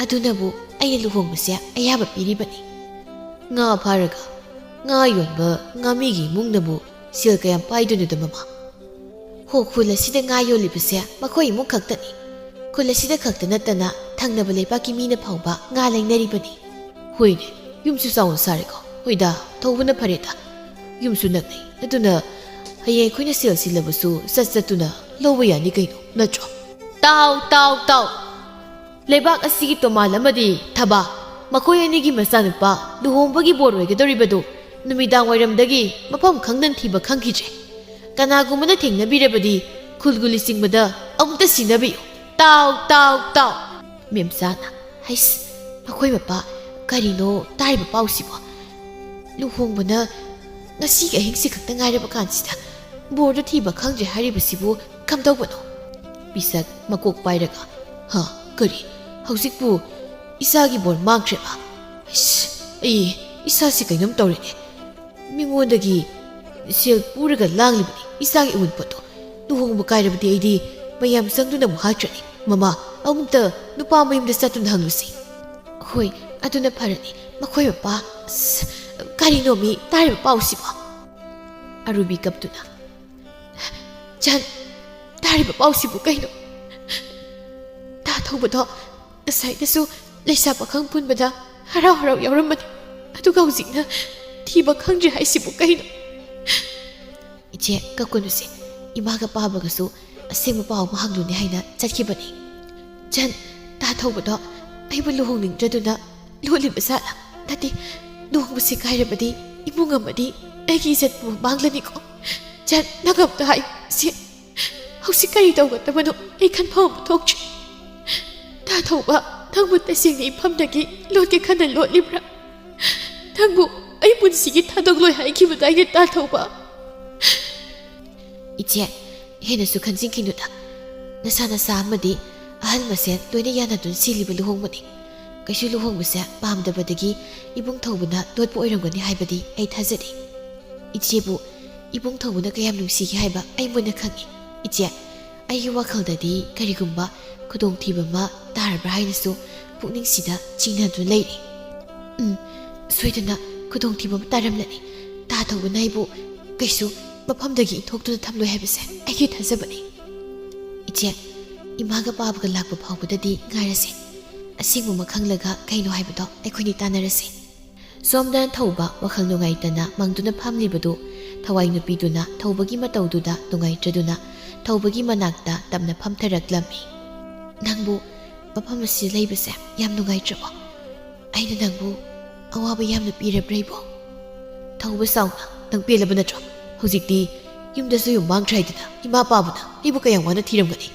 ꯑꯗꯨꯅꯕꯨ ꯑꯩꯅ ꯂꯨꯍꯣꯡꯕꯁꯦ ꯑꯌꯥꯕ ꯄꯤꯔꯤꯕꯅꯤ꯫ ꯉꯥ ꯐꯥꯔꯒ ꯉꯥ ꯌꯣꯟꯕ ꯉꯥꯃꯤꯒꯤ ꯏꯃꯨꯡꯅꯕꯨ ꯁꯦꯜ ꯀꯌꯥꯝ ꯄꯥꯏꯗꯣꯏꯅꯣꯗ, ꯃꯃꯥ? ꯍꯣ, ꯈꯨꯜ ꯑꯁꯤꯗ ꯉꯥ ꯌꯣꯜꯂꯤꯕꯁꯦ ꯃꯈꯣꯏ ꯏꯃꯨꯡ ꯈꯛꯇꯅꯤ꯫ ꯈꯨꯜ ꯑꯁꯤꯗ ꯈꯛꯇ ꯅꯠꯇꯅ ꯊꯪꯅꯕ ꯂꯩꯕꯥꯛꯀꯤ ꯃꯤꯅ ꯐꯥꯎꯕ ꯉꯥ ꯂꯩꯅꯔꯤꯕꯅꯤ꯫ ꯍꯣꯏꯅꯦ, ꯌꯨꯝꯁꯨ ꯆꯥꯎꯅ ꯁꯥꯔꯦꯀꯣ꯫ ꯍꯣꯏꯗ, ꯊꯧꯕꯅ ꯐꯔꯦꯗ꯫ ꯌꯨꯝꯁꯨ ꯅꯛꯅꯩ꯫ ꯑꯗꯨꯅ ꯍꯌꯦꯡ ꯑꯩꯈꯣꯏꯅ ꯁꯦꯜ ꯁꯤꯜꯂꯕꯁꯨ ꯆꯠ ꯆꯠꯇꯨꯅ ꯂꯧꯕ ꯌꯥꯅꯤ ꯀꯩꯅꯣ, ꯅꯠꯇ꯭ꯔꯣ? ꯇꯥꯎ, ꯇꯥꯎ, ꯇꯥꯎ! ꯂꯩꯕꯥꯛ ꯑꯁꯤꯒꯤ ꯇꯣꯃꯥꯟ ꯑꯃꯗꯤ ꯊꯕꯥ, ꯃꯈꯣꯏ ꯑꯅꯤꯒꯤ ꯃꯆꯥꯅꯨꯄꯥ ꯂꯨꯍꯣꯡꯕꯒꯤ ꯕꯣꯔ ꯑꯣꯏꯒꯗꯧꯔꯤꯕꯗꯨ ꯅꯨꯃꯤꯗꯥꯡ ꯋꯥꯏꯔꯝꯗꯒꯤ ꯃꯐꯝ ꯈꯪꯗꯅ ꯊꯤꯕ ꯈꯪꯈꯤꯗ꯭ꯔꯦ꯫ ꯀꯅꯥꯒꯨꯝꯕꯅ ꯊꯦꯡꯅꯕꯤꯔꯕꯗꯤ ꯈꯨꯜꯒꯨꯂꯤ ꯆꯤꯡꯕꯗ ꯑꯃꯨꯛꯇ ꯁꯤꯟꯅꯕꯤꯌꯨ꯫ ꯇꯥꯎ, ꯇꯥꯎ, ꯇꯥꯎ! ꯃꯦꯝꯆꯥꯅ, "ꯍꯩꯁ, ꯃꯈꯣꯏ ꯃꯄꯥ, ꯀꯔꯤꯅꯣ ꯇꯥꯔꯤꯕ ꯄꯥꯎꯁꯤꯕꯣ? ꯂꯨꯍꯣꯡꯕꯅ ꯉꯁꯤꯒꯤ ꯑꯍꯤꯡꯁꯤ ꯈꯛꯇ ꯉꯥꯏꯔꯕ ꯀꯥꯟꯁꯤꯗ ꯕꯣꯔꯗꯨ ꯊꯤꯕ ꯈꯪꯗ꯭ꯔꯦ ꯍꯥꯏꯔꯤꯕꯁꯤꯕꯨ ꯀꯝꯗꯧꯕꯅꯣ?" ꯄꯤꯁꯛ ꯃꯀꯣꯛ ꯄꯥꯏꯔꯒ, "ꯍꯥ, ꯀꯔꯤ? ꯍꯧꯖꯤꯛꯄꯨ ꯏꯆꯥꯒꯤ ꯕꯣꯔ ꯃꯥꯡꯈ꯭ꯔꯦꯕ? ꯑꯩꯁ, ꯑꯩ ꯏꯁꯥꯁꯤ ꯀꯩꯅꯣꯝ ꯇꯧꯔꯦꯅꯦ꯫ ꯃꯤꯉꯣꯟꯗꯒꯤ ꯁꯦꯜ ꯄꯨꯔꯒ ꯂꯥꯡꯂꯤꯕꯅꯤ ꯏꯆꯥꯒꯤ ꯑꯎꯟꯄꯣꯠꯇꯣ꯫ ꯂꯨꯍꯣꯡꯕ ꯀꯥꯏꯔꯕꯗꯤ ꯑꯩꯗꯤ ꯃꯌꯥꯝ ꯆꯪꯗꯨꯅ ꯑꯃꯨꯛ ꯍꯥꯠꯈ꯭ꯔꯅꯤ꯫ ꯃꯃꯥ, ꯑꯃꯨꯛꯇ ꯅꯨꯄꯥ ꯃꯌꯨꯝꯗ ꯆꯠꯇꯨꯅ ꯍꯪꯂꯨꯁꯤ꯫" "ꯍꯣꯏ, ꯑꯗꯨꯅ ꯐꯔꯅꯤ꯫ ꯃꯈꯣꯏ ꯃꯄꯥ, ꯑꯁ, ꯀꯔꯤꯅꯣꯃꯤ ꯇꯥꯔꯤꯕ ꯄꯥꯎꯁꯤꯕꯣ?" ꯑꯔꯨꯕꯤ ꯀꯞꯇꯨꯅ, "ꯖꯟ, ꯇꯥꯔꯤꯕ ꯄꯥꯎꯁꯤꯕꯨ ꯀꯩꯅꯣ? ꯇꯥ ꯊꯧꯕꯗꯣ ꯉꯁꯥꯏꯗꯁꯨ ꯂꯩꯁꯥ ꯄꯥꯈꯪ ꯄꯨꯟꯕꯗ ꯍꯔꯥꯎ ꯍꯔꯥꯎ ꯌꯥꯎꯔꯝꯕꯅꯤ, ꯑꯗꯨꯒ ꯍꯧꯖꯤꯛꯅ ꯊꯤꯕ ꯈꯪꯗ꯭ꯔꯦ ꯍꯥꯏꯁꯤꯕꯨ ꯀꯩꯅꯣ?" "ꯏꯆꯦ, ꯀꯞꯀꯅꯨꯁꯦ꯫ ꯏꯃꯥꯒ ꯄꯥꯕꯒꯁꯨ ꯑꯁꯦꯡꯕ ꯄꯥꯎ ꯑꯃ ꯍꯪꯂꯨꯅꯤ ꯍꯥꯏꯅ ꯆꯠꯈꯤꯕꯅꯤ꯫" "ꯖꯟ, ꯇꯥ ꯊꯧꯕꯗꯣ ꯑꯩꯕꯨ ꯂꯨꯍꯣꯡꯅꯤꯡꯗ꯭ꯔꯗꯨꯅ ꯂꯣꯠꯂꯤꯕ ꯖꯥꯠꯂ? ꯅꯠꯇꯦ, ꯂꯨꯍꯣꯡꯕꯁꯦ ꯀꯥꯏꯔꯕꯗꯤ ꯏꯃꯨꯡ ꯑꯃꯗꯤ ꯑꯩꯒꯤ ꯏꯖꯠꯄꯨ ꯃꯥꯡꯂꯅꯤꯀꯣ꯫ ꯖꯟ, ꯅꯪ ꯑꯝꯇ ꯍꯥꯏꯌꯨ꯫ ꯁꯤ ꯍꯧꯖꯤꯛ ꯀꯔꯤ ꯇꯧꯒꯗꯕꯅꯣ ꯑꯩ ꯈꯟꯐꯝ ꯑꯃ ꯊꯣꯛꯇ꯭ꯔꯦ꯫ ꯇꯥ ꯊꯧꯕ, ꯅꯪꯕꯨ ꯇꯁꯦꯡꯅ ꯏꯐꯝꯗꯒꯤ ꯂꯣꯠꯀꯦ ꯈꯟꯅ ꯂꯣꯠꯂꯤꯕ꯭ꯔꯥ? ꯅꯪꯕꯨ ꯑꯩ ꯄꯨꯟꯁꯤꯒꯤ ꯊꯥꯗꯣꯛꯂꯣꯏ ꯍꯥꯏꯈꯤꯕꯗꯥꯏꯅꯦ, ꯇꯥ ꯊꯧꯕ?" "ꯏꯆꯦ, ꯍꯦꯟꯅꯁꯨ ꯈꯟꯖꯤꯟꯈꯤꯅꯨꯗ꯫ ꯅꯁꯥ ꯅꯁꯥ ꯑꯃꯗꯤ ꯑꯍꯜ ꯃꯁꯦꯟ ꯂꯣꯏꯅ ꯌꯥꯅꯗꯨꯅ ꯁꯤꯜꯂꯤꯕ ꯂꯨꯍꯣꯡꯕꯅꯤ꯫ ꯀꯩꯁꯨ ꯂꯨꯍꯣꯡꯕꯁꯦ ꯄꯥꯝꯗꯕꯗꯒꯤ ꯏꯕꯨꯡ ꯊꯧꯕꯅ ꯂꯣꯠꯄ ꯑꯣꯏꯔꯝꯒꯅꯤ ꯍꯥꯏꯕꯗꯤ ꯑꯩ ꯊꯥꯖꯗꯦ꯫ ꯏꯆꯦꯕꯨ ꯏꯕꯨꯡ ꯊꯧꯕꯅ ꯀꯌꯥꯝ ꯅꯨꯡꯁꯤꯒꯦ ꯍꯥꯏꯕ ꯑꯩ ꯃꯨꯟꯅ ꯈꯪꯏ꯫ ꯏꯆꯦ, ꯑꯩꯒꯤ ꯋꯥꯈꯜꯗꯗꯤ ꯀꯔꯤꯒꯨꯝꯕ ꯈꯨꯗꯣꯡꯊꯤꯕ ꯑꯃ ꯇꯥꯔꯕ꯭ꯔꯥ ꯍꯥꯏꯅꯁꯨ ꯄꯨꯛꯅꯤꯡꯁꯤꯗ ꯆꯤꯡꯅꯗꯨꯅ ꯂꯩꯔꯤ꯫ ꯎꯝ, ꯁꯣꯏꯗꯅ ꯈꯨꯗꯣꯡꯊꯤꯕ ꯑꯃ ꯇꯥꯔꯝꯂꯅꯤ꯫ ꯇꯥ ꯊꯧꯕꯅ ꯑꯩꯕꯨ ꯀꯩꯁꯨ ꯃꯐꯝꯗꯒꯤ ꯏꯟꯊꯣꯛꯇꯨꯅ ꯊꯝꯂꯣꯏ ꯍꯥꯏꯕꯁꯦ ꯑꯩꯒꯤ ꯊꯥꯖꯕꯅꯤ꯫ ꯏꯆꯦ, ꯏꯃꯥꯒ ꯄꯥꯕꯒ ꯂꯥꯛꯄ ꯐꯥꯎꯕꯗꯗꯤ ꯉꯥꯏꯔꯁꯦ꯫ ꯑꯁꯦꯡꯕ ꯑꯃ ꯈꯪꯂꯒ ꯀꯩꯅꯣ ꯍꯥꯏꯕꯗꯣ ꯑꯩꯈꯣꯏꯅꯤ ꯇꯥꯟꯅꯔꯁꯦ꯫ ꯁꯣꯝꯗ ꯊꯧꯕ ꯋꯥꯈꯜ ꯅꯨꯡꯉꯥꯏꯇꯅ ꯃꯪꯗꯨꯅ ꯐꯝꯂꯤꯕꯗꯨ ꯊꯋꯥꯏ ꯅꯨꯄꯤꯗꯨꯅ ꯊꯧꯕꯒꯤ ꯃꯇꯧꯗꯨꯗ ꯅꯨꯡꯉꯥꯏꯇ꯭ꯔꯗꯨꯅ ꯊꯧꯕꯒꯤ ꯃꯅꯥꯛꯇ ꯇꯞꯅ ꯐꯝꯊꯔꯛꯂꯝꯃꯤ꯫ "ꯅꯪꯕꯨ ꯃꯐꯝ ꯑꯁꯤꯗ ꯂꯩꯕꯁꯦ ꯌꯥꯝ ꯅꯨꯡꯉꯥꯏꯇ꯭ꯔꯕꯣ? ꯑꯩꯅ ꯅꯪꯕꯨ ꯑꯋꯥꯕ ꯌꯥꯝꯅ ꯄꯤꯔꯕ꯭ꯔꯥ ꯏꯕꯣ?" ꯊꯧꯕ ꯁꯥꯎꯅ, "ꯅꯪ ꯄꯦꯜꯂꯕ ꯅꯠꯇ꯭ꯔꯣ? ꯍꯧꯖꯤꯛꯇꯤ ꯌꯨꯝꯗꯁꯨ ꯌꯨꯝ ꯃꯥꯡꯈ꯭ꯔꯦ ꯍꯥꯏꯗꯅ ꯏꯃꯥ ꯄꯥꯕꯅ ꯑꯩꯕꯨ ꯀꯌꯥꯝ ꯋꯥꯅ ꯊꯤꯔꯝꯒꯅꯤ꯫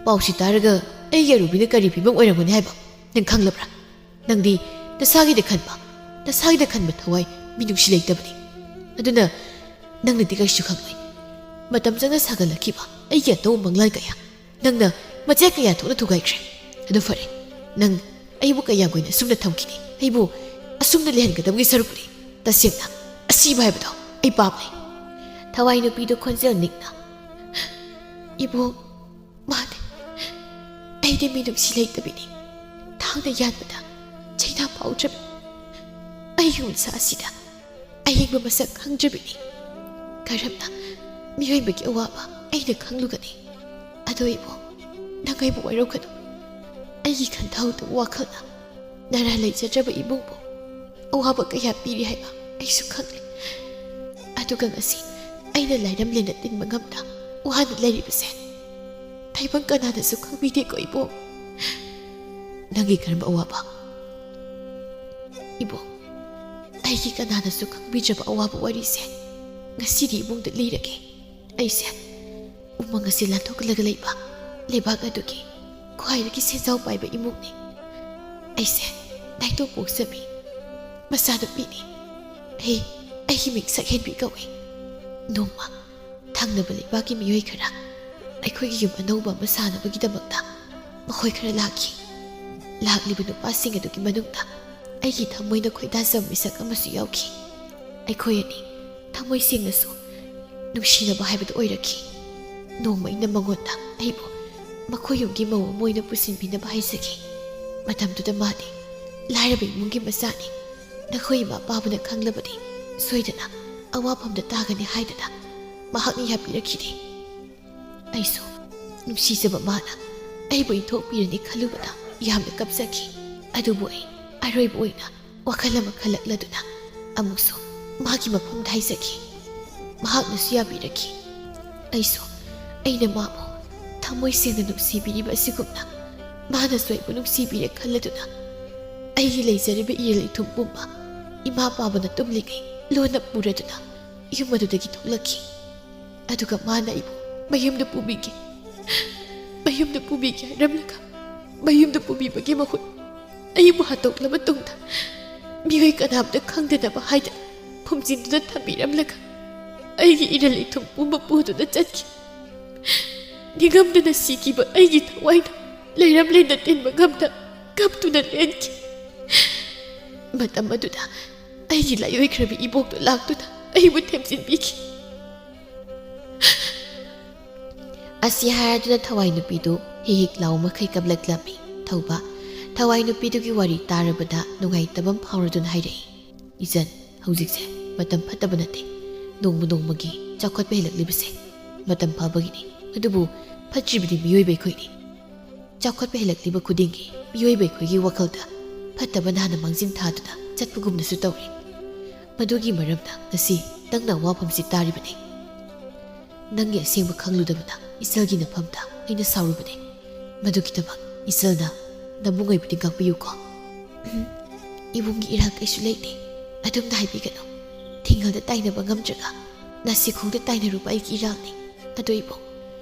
ꯄꯥꯎꯁꯤ ꯇꯥꯔꯒ ꯑꯩꯒꯤ ꯑꯔꯨꯕꯤꯅ ꯀꯔꯤ ꯐꯤꯕꯝ ꯑꯣꯏꯔꯝꯒꯅꯤ ꯍꯥꯏꯕ ꯅꯪ ꯈꯪꯂꯕ꯭ꯔꯥ? ꯅꯪꯗꯤ ꯅꯁꯥꯒꯤꯗ ꯈꯟꯕ, ꯅꯁꯥꯒꯤꯗ ꯈꯟꯕ ꯊꯋꯥꯏ ꯃꯤꯅꯨꯡꯁꯤ ꯂꯩꯇꯕꯅꯤ꯫ ꯑꯗꯨꯅ ꯅꯪꯅꯗꯤ ꯀꯩꯁꯨ ꯈꯪꯂꯣꯏ꯫ ꯃꯇꯝ ꯆꯪꯅ ꯁꯥꯒꯠꯂꯛꯈꯤꯕ ꯑꯩꯒꯤ ꯑꯇꯧꯕ ꯃꯪꯂꯥꯟ ꯀꯌꯥ ꯅꯪꯅ ꯃꯆꯦꯠ ꯀꯌꯥ ꯊꯣꯛꯅ ꯊꯨꯒꯥꯏꯈ꯭ꯔꯦ꯫ ꯑꯗꯨ ꯐꯔꯦ, ꯅꯪ ꯑꯩꯕꯨ ꯀꯌꯥꯝ ꯀꯨꯏꯅ ꯁꯨꯝꯅ ꯊꯝꯈꯤꯅꯤ? ꯑꯩꯕꯨ ꯑꯁꯨꯝꯅ ꯂꯩꯍꯟꯒꯗꯕꯒꯤ ꯁꯔꯨꯛꯄꯨꯗꯤ ꯇꯁꯦꯡꯅ ꯑꯁꯤꯕ ꯍꯥꯏꯕꯗꯣ ꯑꯩ ꯄꯥꯝꯃꯦ꯫" ꯊꯋꯥꯏ ꯅꯨꯄꯤꯗꯨ ꯈꯣꯟꯖꯦꯜ ꯅꯤꯛꯅ, "ꯏꯕꯨꯡ, ꯃꯥꯅꯦ, ꯑꯩꯗꯤ ꯃꯤꯅꯨꯡꯁꯤ ꯂꯩꯇꯕꯤꯅꯤ꯫ ꯊꯥꯡꯅ ꯌꯥꯟꯕꯗ ꯆꯩꯅꯥ ꯐꯥꯎꯗ꯭ꯔꯕꯤ ꯑꯩꯒꯤ ꯎꯟꯁꯥ ꯑꯁꯤꯗ ꯑꯍꯤꯡꯕ ꯃꯁꯛ ꯈꯪꯗ꯭ꯔꯕꯤꯅꯤ꯫ ꯀꯔꯝꯅ ꯃꯤꯑꯣꯏꯕꯒꯤ ꯑꯋꯥꯕ ꯑꯩꯅ ꯈꯪꯂꯨꯒꯅꯤ? ꯑꯗꯣ ꯏꯕꯨꯡ, ꯅꯪ ꯑꯩꯕꯨ ꯋꯥꯔꯧꯒꯅꯨ꯫ ꯑꯩꯒꯤ ꯈꯟꯊꯍꯧꯗꯕ ꯋꯥꯈꯜꯅ ꯅꯔꯥ ꯂꯩꯖꯗ꯭ꯔꯕ ꯏꯕꯨꯡꯕꯨ ꯑꯋꯥꯕ ꯀꯌꯥ ꯄꯤꯔꯤ ꯍꯥꯏꯕ ꯑꯩꯁꯨ ꯈꯪꯂꯦ꯫ ꯑꯗꯨꯒ ꯉꯁꯤ ꯑꯩꯅ ꯂꯥꯏꯔꯝꯂꯦꯅ ꯇꯤꯟꯕ ꯉꯝꯗ ꯋꯥꯅ ꯂꯩꯔꯤꯕꯁꯦ ꯇꯥꯏꯕꯪ ꯀꯅꯥꯅꯁꯨ ꯈꯪꯕꯤꯗꯦꯀꯣ ꯏꯕꯨꯡ꯫" "ꯅꯪꯒꯤ ꯀꯔꯝꯕ ꯑꯋꯥꯕ?" "ꯏꯕꯨꯡ, ꯑꯩꯒꯤ ꯀꯅꯥꯅꯁꯨ ꯈꯪꯕꯤꯗ꯭ꯔꯕ ꯑꯋꯥꯕ ꯋꯥꯔꯤꯁꯦ ꯉꯁꯤꯗꯤ ꯏꯕꯨꯡꯗ ꯂꯤꯔꯒꯦ꯫ ꯑꯩꯁꯦ ꯎꯃꯪ ꯑꯁꯤ ꯂꯥꯟꯊꯣꯛꯂꯒ ꯂꯩꯕ ꯂꯩꯕꯥꯛ ꯑꯗꯨꯒꯤ ꯈ꯭ꯋꯥꯏꯗꯒꯤ ꯁꯦꯟꯖꯥꯎ ꯄꯥꯏꯕ ꯏꯃꯨꯡꯅꯤ꯫ ꯑꯩꯁꯦ ꯅꯥꯏꯇꯣꯝ ꯄꯣꯛꯆꯕꯤ ꯃꯆꯥꯅꯨꯄꯤꯅꯤ꯫ ꯑꯩ, ꯑꯩꯒꯤ ꯃꯤꯡ ꯁꯛꯍꯦꯟꯕꯤ ꯀꯧꯏ꯫ ꯅꯣꯡꯃ ꯊꯪꯅꯕ ꯂꯩꯕꯥꯛꯀꯤ ꯃꯤꯑꯣꯏ ꯈꯔ ꯑꯩꯈꯣꯏꯒꯤ ꯌꯨꯝ ꯑꯅꯧꯕ ꯑꯃ ꯁꯥꯅꯕꯒꯤꯗꯃꯛꯇ ꯃꯈꯣꯏ ꯈꯔ ꯂꯥꯛꯈꯤ꯫ ꯂꯥꯛꯂꯤꯕ ꯅꯨꯄꯥꯁꯤꯡ ꯑꯗꯨꯒꯤ ꯃꯅꯨꯡꯗ ꯑꯩꯒꯤ ꯊꯃꯣꯏꯅ ꯈꯣꯏꯗꯥꯖꯕ ꯃꯤꯁꯛ ꯑꯃꯁꯨ ꯌꯥꯎꯈꯤ꯫ ꯑꯩꯈꯣꯏ ꯑꯅꯤ ꯊꯃꯣꯏ ꯁꯦꯡꯅꯁꯨ ꯅꯨꯡꯁꯤꯅꯕ ꯍꯥꯏꯕꯗꯨ ꯑꯣꯏꯔꯛꯈꯤ꯫ ꯅꯣꯡꯃ ꯑꯩꯅ ꯃꯉꯣꯟꯗ ꯑꯩꯕꯨ ꯃꯈꯣꯏ ꯌꯨꯝꯒꯤ ꯃꯧ ꯑꯃ ꯑꯣꯏꯅ ꯄꯨꯁꯤꯟꯕꯤꯅꯕ ꯍꯥꯏꯖꯈꯤ꯫ ꯃꯇꯝꯗꯨꯗ ꯃꯥꯗꯤ ꯂꯥꯏꯔꯕ ꯏꯃꯨꯡꯒꯤ ꯃꯆꯥꯅꯤ, ꯅꯈꯣꯏ ꯏꯃꯥ ꯄꯥꯕꯅ ꯈꯪꯂꯕꯗꯤ ꯁꯣꯏꯗꯅ ꯑꯋꯥꯐꯝꯗ ꯇꯥꯒꯅꯤ ꯍꯥꯏꯗꯅ ꯃꯍꯥꯛꯅ ꯌꯥꯕꯤꯔꯛꯈꯤꯗꯦ꯫ ꯑꯩꯁꯨ ꯅꯨꯡꯁꯤꯖꯕ ꯃꯥꯅ ꯑꯩꯕꯨ ꯏꯟꯊꯣꯛꯄꯤꯔꯅꯤ ꯈꯜꯂꯨꯕꯗ ꯌꯥꯝꯅ ꯀꯞꯆꯈꯤ꯫ ꯑꯗꯨꯕꯨ ꯑꯩ ꯑꯔꯣꯏꯕ ꯑꯣꯏꯅ ꯋꯥꯈꯜ ꯑꯃ ꯈꯜꯂꯛꯂꯗꯨꯅ ꯑꯃꯨꯛꯁꯨ ꯃꯍꯥꯛꯀꯤ ꯃꯐꯝꯗ ꯍꯥꯏꯖꯈꯤ꯫ ꯃꯍꯥꯛꯅꯁꯨ ꯌꯥꯕꯤꯔꯛꯈꯤ꯫ ꯑꯩꯁꯨ ꯑꯩꯅ ꯃꯥꯕꯨ ꯊꯃꯣꯏ ꯁꯦꯡꯅ ꯅꯨꯡꯁꯤꯕꯤꯔꯤꯕ ꯑꯁꯤꯒꯨꯝꯅ ꯃꯥꯅꯁꯨ ꯑꯩꯕꯨ ꯅꯨꯡꯁꯤꯕꯤꯔꯦ ꯈꯜꯂꯗꯨꯅ ꯑꯩꯒꯤ ꯂꯩꯖꯔꯤꯕ ꯏꯔꯦꯜ ꯏꯊꯨꯝ ꯄꯨꯝꯕ ꯏꯃꯥ ꯄꯥꯕꯅ ꯇꯨꯝꯂꯤꯉꯩ ꯂꯣꯟꯅ ꯄꯨꯔꯗꯨꯅ ꯌꯨꯝ ꯑꯗꯨꯗꯒꯤ ꯊꯣꯛꯂꯛꯈꯤ꯫ ꯑꯗꯨꯒ ꯃꯥꯅ ꯑꯩꯕꯨ ꯃꯌꯨꯝꯗ ꯄꯨꯕꯤꯒꯦ, ꯃꯌꯨꯝꯗ ꯄꯨꯕꯤꯒꯦ ꯍꯥꯏꯔꯝꯂꯒ ꯃꯌꯨꯝꯗ ꯄꯨꯕꯤꯕꯒꯤ ꯃꯍꯨꯠ ꯑꯩꯕꯨ ꯍꯥꯠꯇꯣꯛꯂꯕ ꯇꯨꯡꯗ ꯃꯤꯑꯣꯏ ꯀꯅꯥꯝꯇ ꯈꯪꯗꯅꯕ ꯍꯥꯏꯗꯅ ꯐꯨꯝꯖꯤꯟꯗꯨꯅ ꯊꯝꯕꯤꯔꯝꯂꯒ ꯑꯩꯒꯤ ꯏꯔꯜ ꯏꯊꯨꯝ ꯄꯨꯝꯕ ꯄꯨꯗꯨꯅ ꯆꯠꯈꯤ꯫ ꯅꯤꯡꯉꯝꯗꯅ ꯁꯤꯈꯤꯕ ꯑꯩꯒꯤ ꯊꯋꯥꯏꯅ ꯂꯩꯔꯝ ꯂꯩꯅ ꯇꯤꯟꯕ ꯉꯝꯗ ꯀꯞꯇꯨꯅ ꯂꯦꯟꯈꯤ꯫ ꯃꯇꯝ ꯑꯗꯨꯗ ꯑꯩꯒꯤ ꯂꯥꯏꯑꯣꯏꯈ꯭ꯔꯕꯤ ꯏꯕꯣꯛꯇꯨ ꯂꯥꯛꯇꯨꯅ ꯑꯩꯕꯨ ꯊꯦꯝꯖꯤꯟꯕꯤꯈꯤ꯫ ꯑꯁꯤ ꯍꯥꯏꯔꯗꯨꯅ ꯊꯋꯥꯏ ꯅꯨꯄꯤꯗꯨ ꯍꯤꯛ ꯍꯤꯛ ꯂꯥꯎ ꯃꯈꯩ ꯀꯞꯂꯛꯂꯝꯃꯤ꯫ ꯊꯧꯕ ꯊꯋꯥꯏ ꯅꯨꯄꯤꯗꯨꯒꯤ ꯋꯥꯔꯤ ꯇꯥꯔꯕꯗ ꯅꯨꯡꯉꯥꯏꯇꯕ ꯑꯃ ꯐꯥꯎꯔꯗꯨꯅ ꯍꯥꯏꯔꯛꯏ, "ꯏꯆꯟ, ꯍꯧꯖꯤꯛꯁꯦ ꯃꯇꯝ ꯐꯠꯇꯕ ꯅꯠꯇꯦ꯫ ꯅꯣꯡꯃ ꯅꯣꯡꯃꯒꯤ ꯆꯥꯎꯈꯠꯄ ꯍꯦꯜꯂꯛꯂꯤꯕꯁꯦ ꯃꯇꯝ ꯐꯕꯒꯤꯅꯤ꯫ ꯑꯗꯨꯕꯨ ꯐꯠꯇ꯭ꯔꯤꯕꯗꯤ ꯃꯤꯑꯣꯏꯕ ꯑꯩꯈꯣꯏꯅꯤ꯫ ꯆꯥꯎꯈꯠꯄ ꯍꯦꯜꯂꯛꯂꯤꯕ ꯈꯨꯗꯤꯡꯒꯤ ꯃꯤꯑꯣꯏꯕ ꯑꯩꯈꯣꯏꯒꯤ ꯋꯥꯈꯜꯗ ꯐꯠꯇꯕꯅ ꯍꯥꯟꯅ ꯃꯥꯡꯖꯤꯟ ꯊꯥꯗꯨꯅ ꯆꯠꯄꯒꯨꯝꯅꯁꯨ ꯇꯧꯔꯤ꯫ ꯃꯗꯨꯒꯤ ꯃꯔꯝꯅ ꯉꯁꯤ ꯅꯪꯅ ꯑꯋꯥꯐꯝꯁꯤ ꯇꯥꯔꯤꯕꯅꯤ꯫ ꯅꯪꯒꯤ ꯑꯁꯦꯡꯕ ꯈꯪꯂꯨꯗꯕꯅ ꯏꯆꯜꯒꯤ ꯅꯐꯝꯗ ꯑꯩꯅ ꯁꯥꯎꯔꯨꯕꯅꯤ꯫ ꯃꯗꯨꯒꯤꯗꯃꯛ ꯏꯆꯜꯅ ꯅꯕꯨꯡ ꯑꯣꯏꯕꯨꯗꯤ ꯉꯥꯛꯄꯤꯌꯨꯀꯣ꯫" "ꯎꯝ, ꯏꯕꯨꯡꯒꯤ ꯏꯔꯥꯜ ꯀꯩꯁꯨ ꯂꯩꯇꯦ꯫ ꯑꯗꯨꯝꯅ ꯍꯥꯏꯕꯤꯒꯅꯨ꯫ ꯊꯤꯡꯒꯜꯗ ꯇꯥꯏꯅꯕ ꯉꯝꯗ꯭ꯔꯒ ꯅꯥꯁꯤꯈꯣꯡꯗ ꯇꯥꯏꯅꯔꯨꯕ ꯑꯩꯒꯤ ꯏꯔꯥꯜꯅꯤ꯫ ꯑꯗꯣ ꯏꯕꯨꯡ,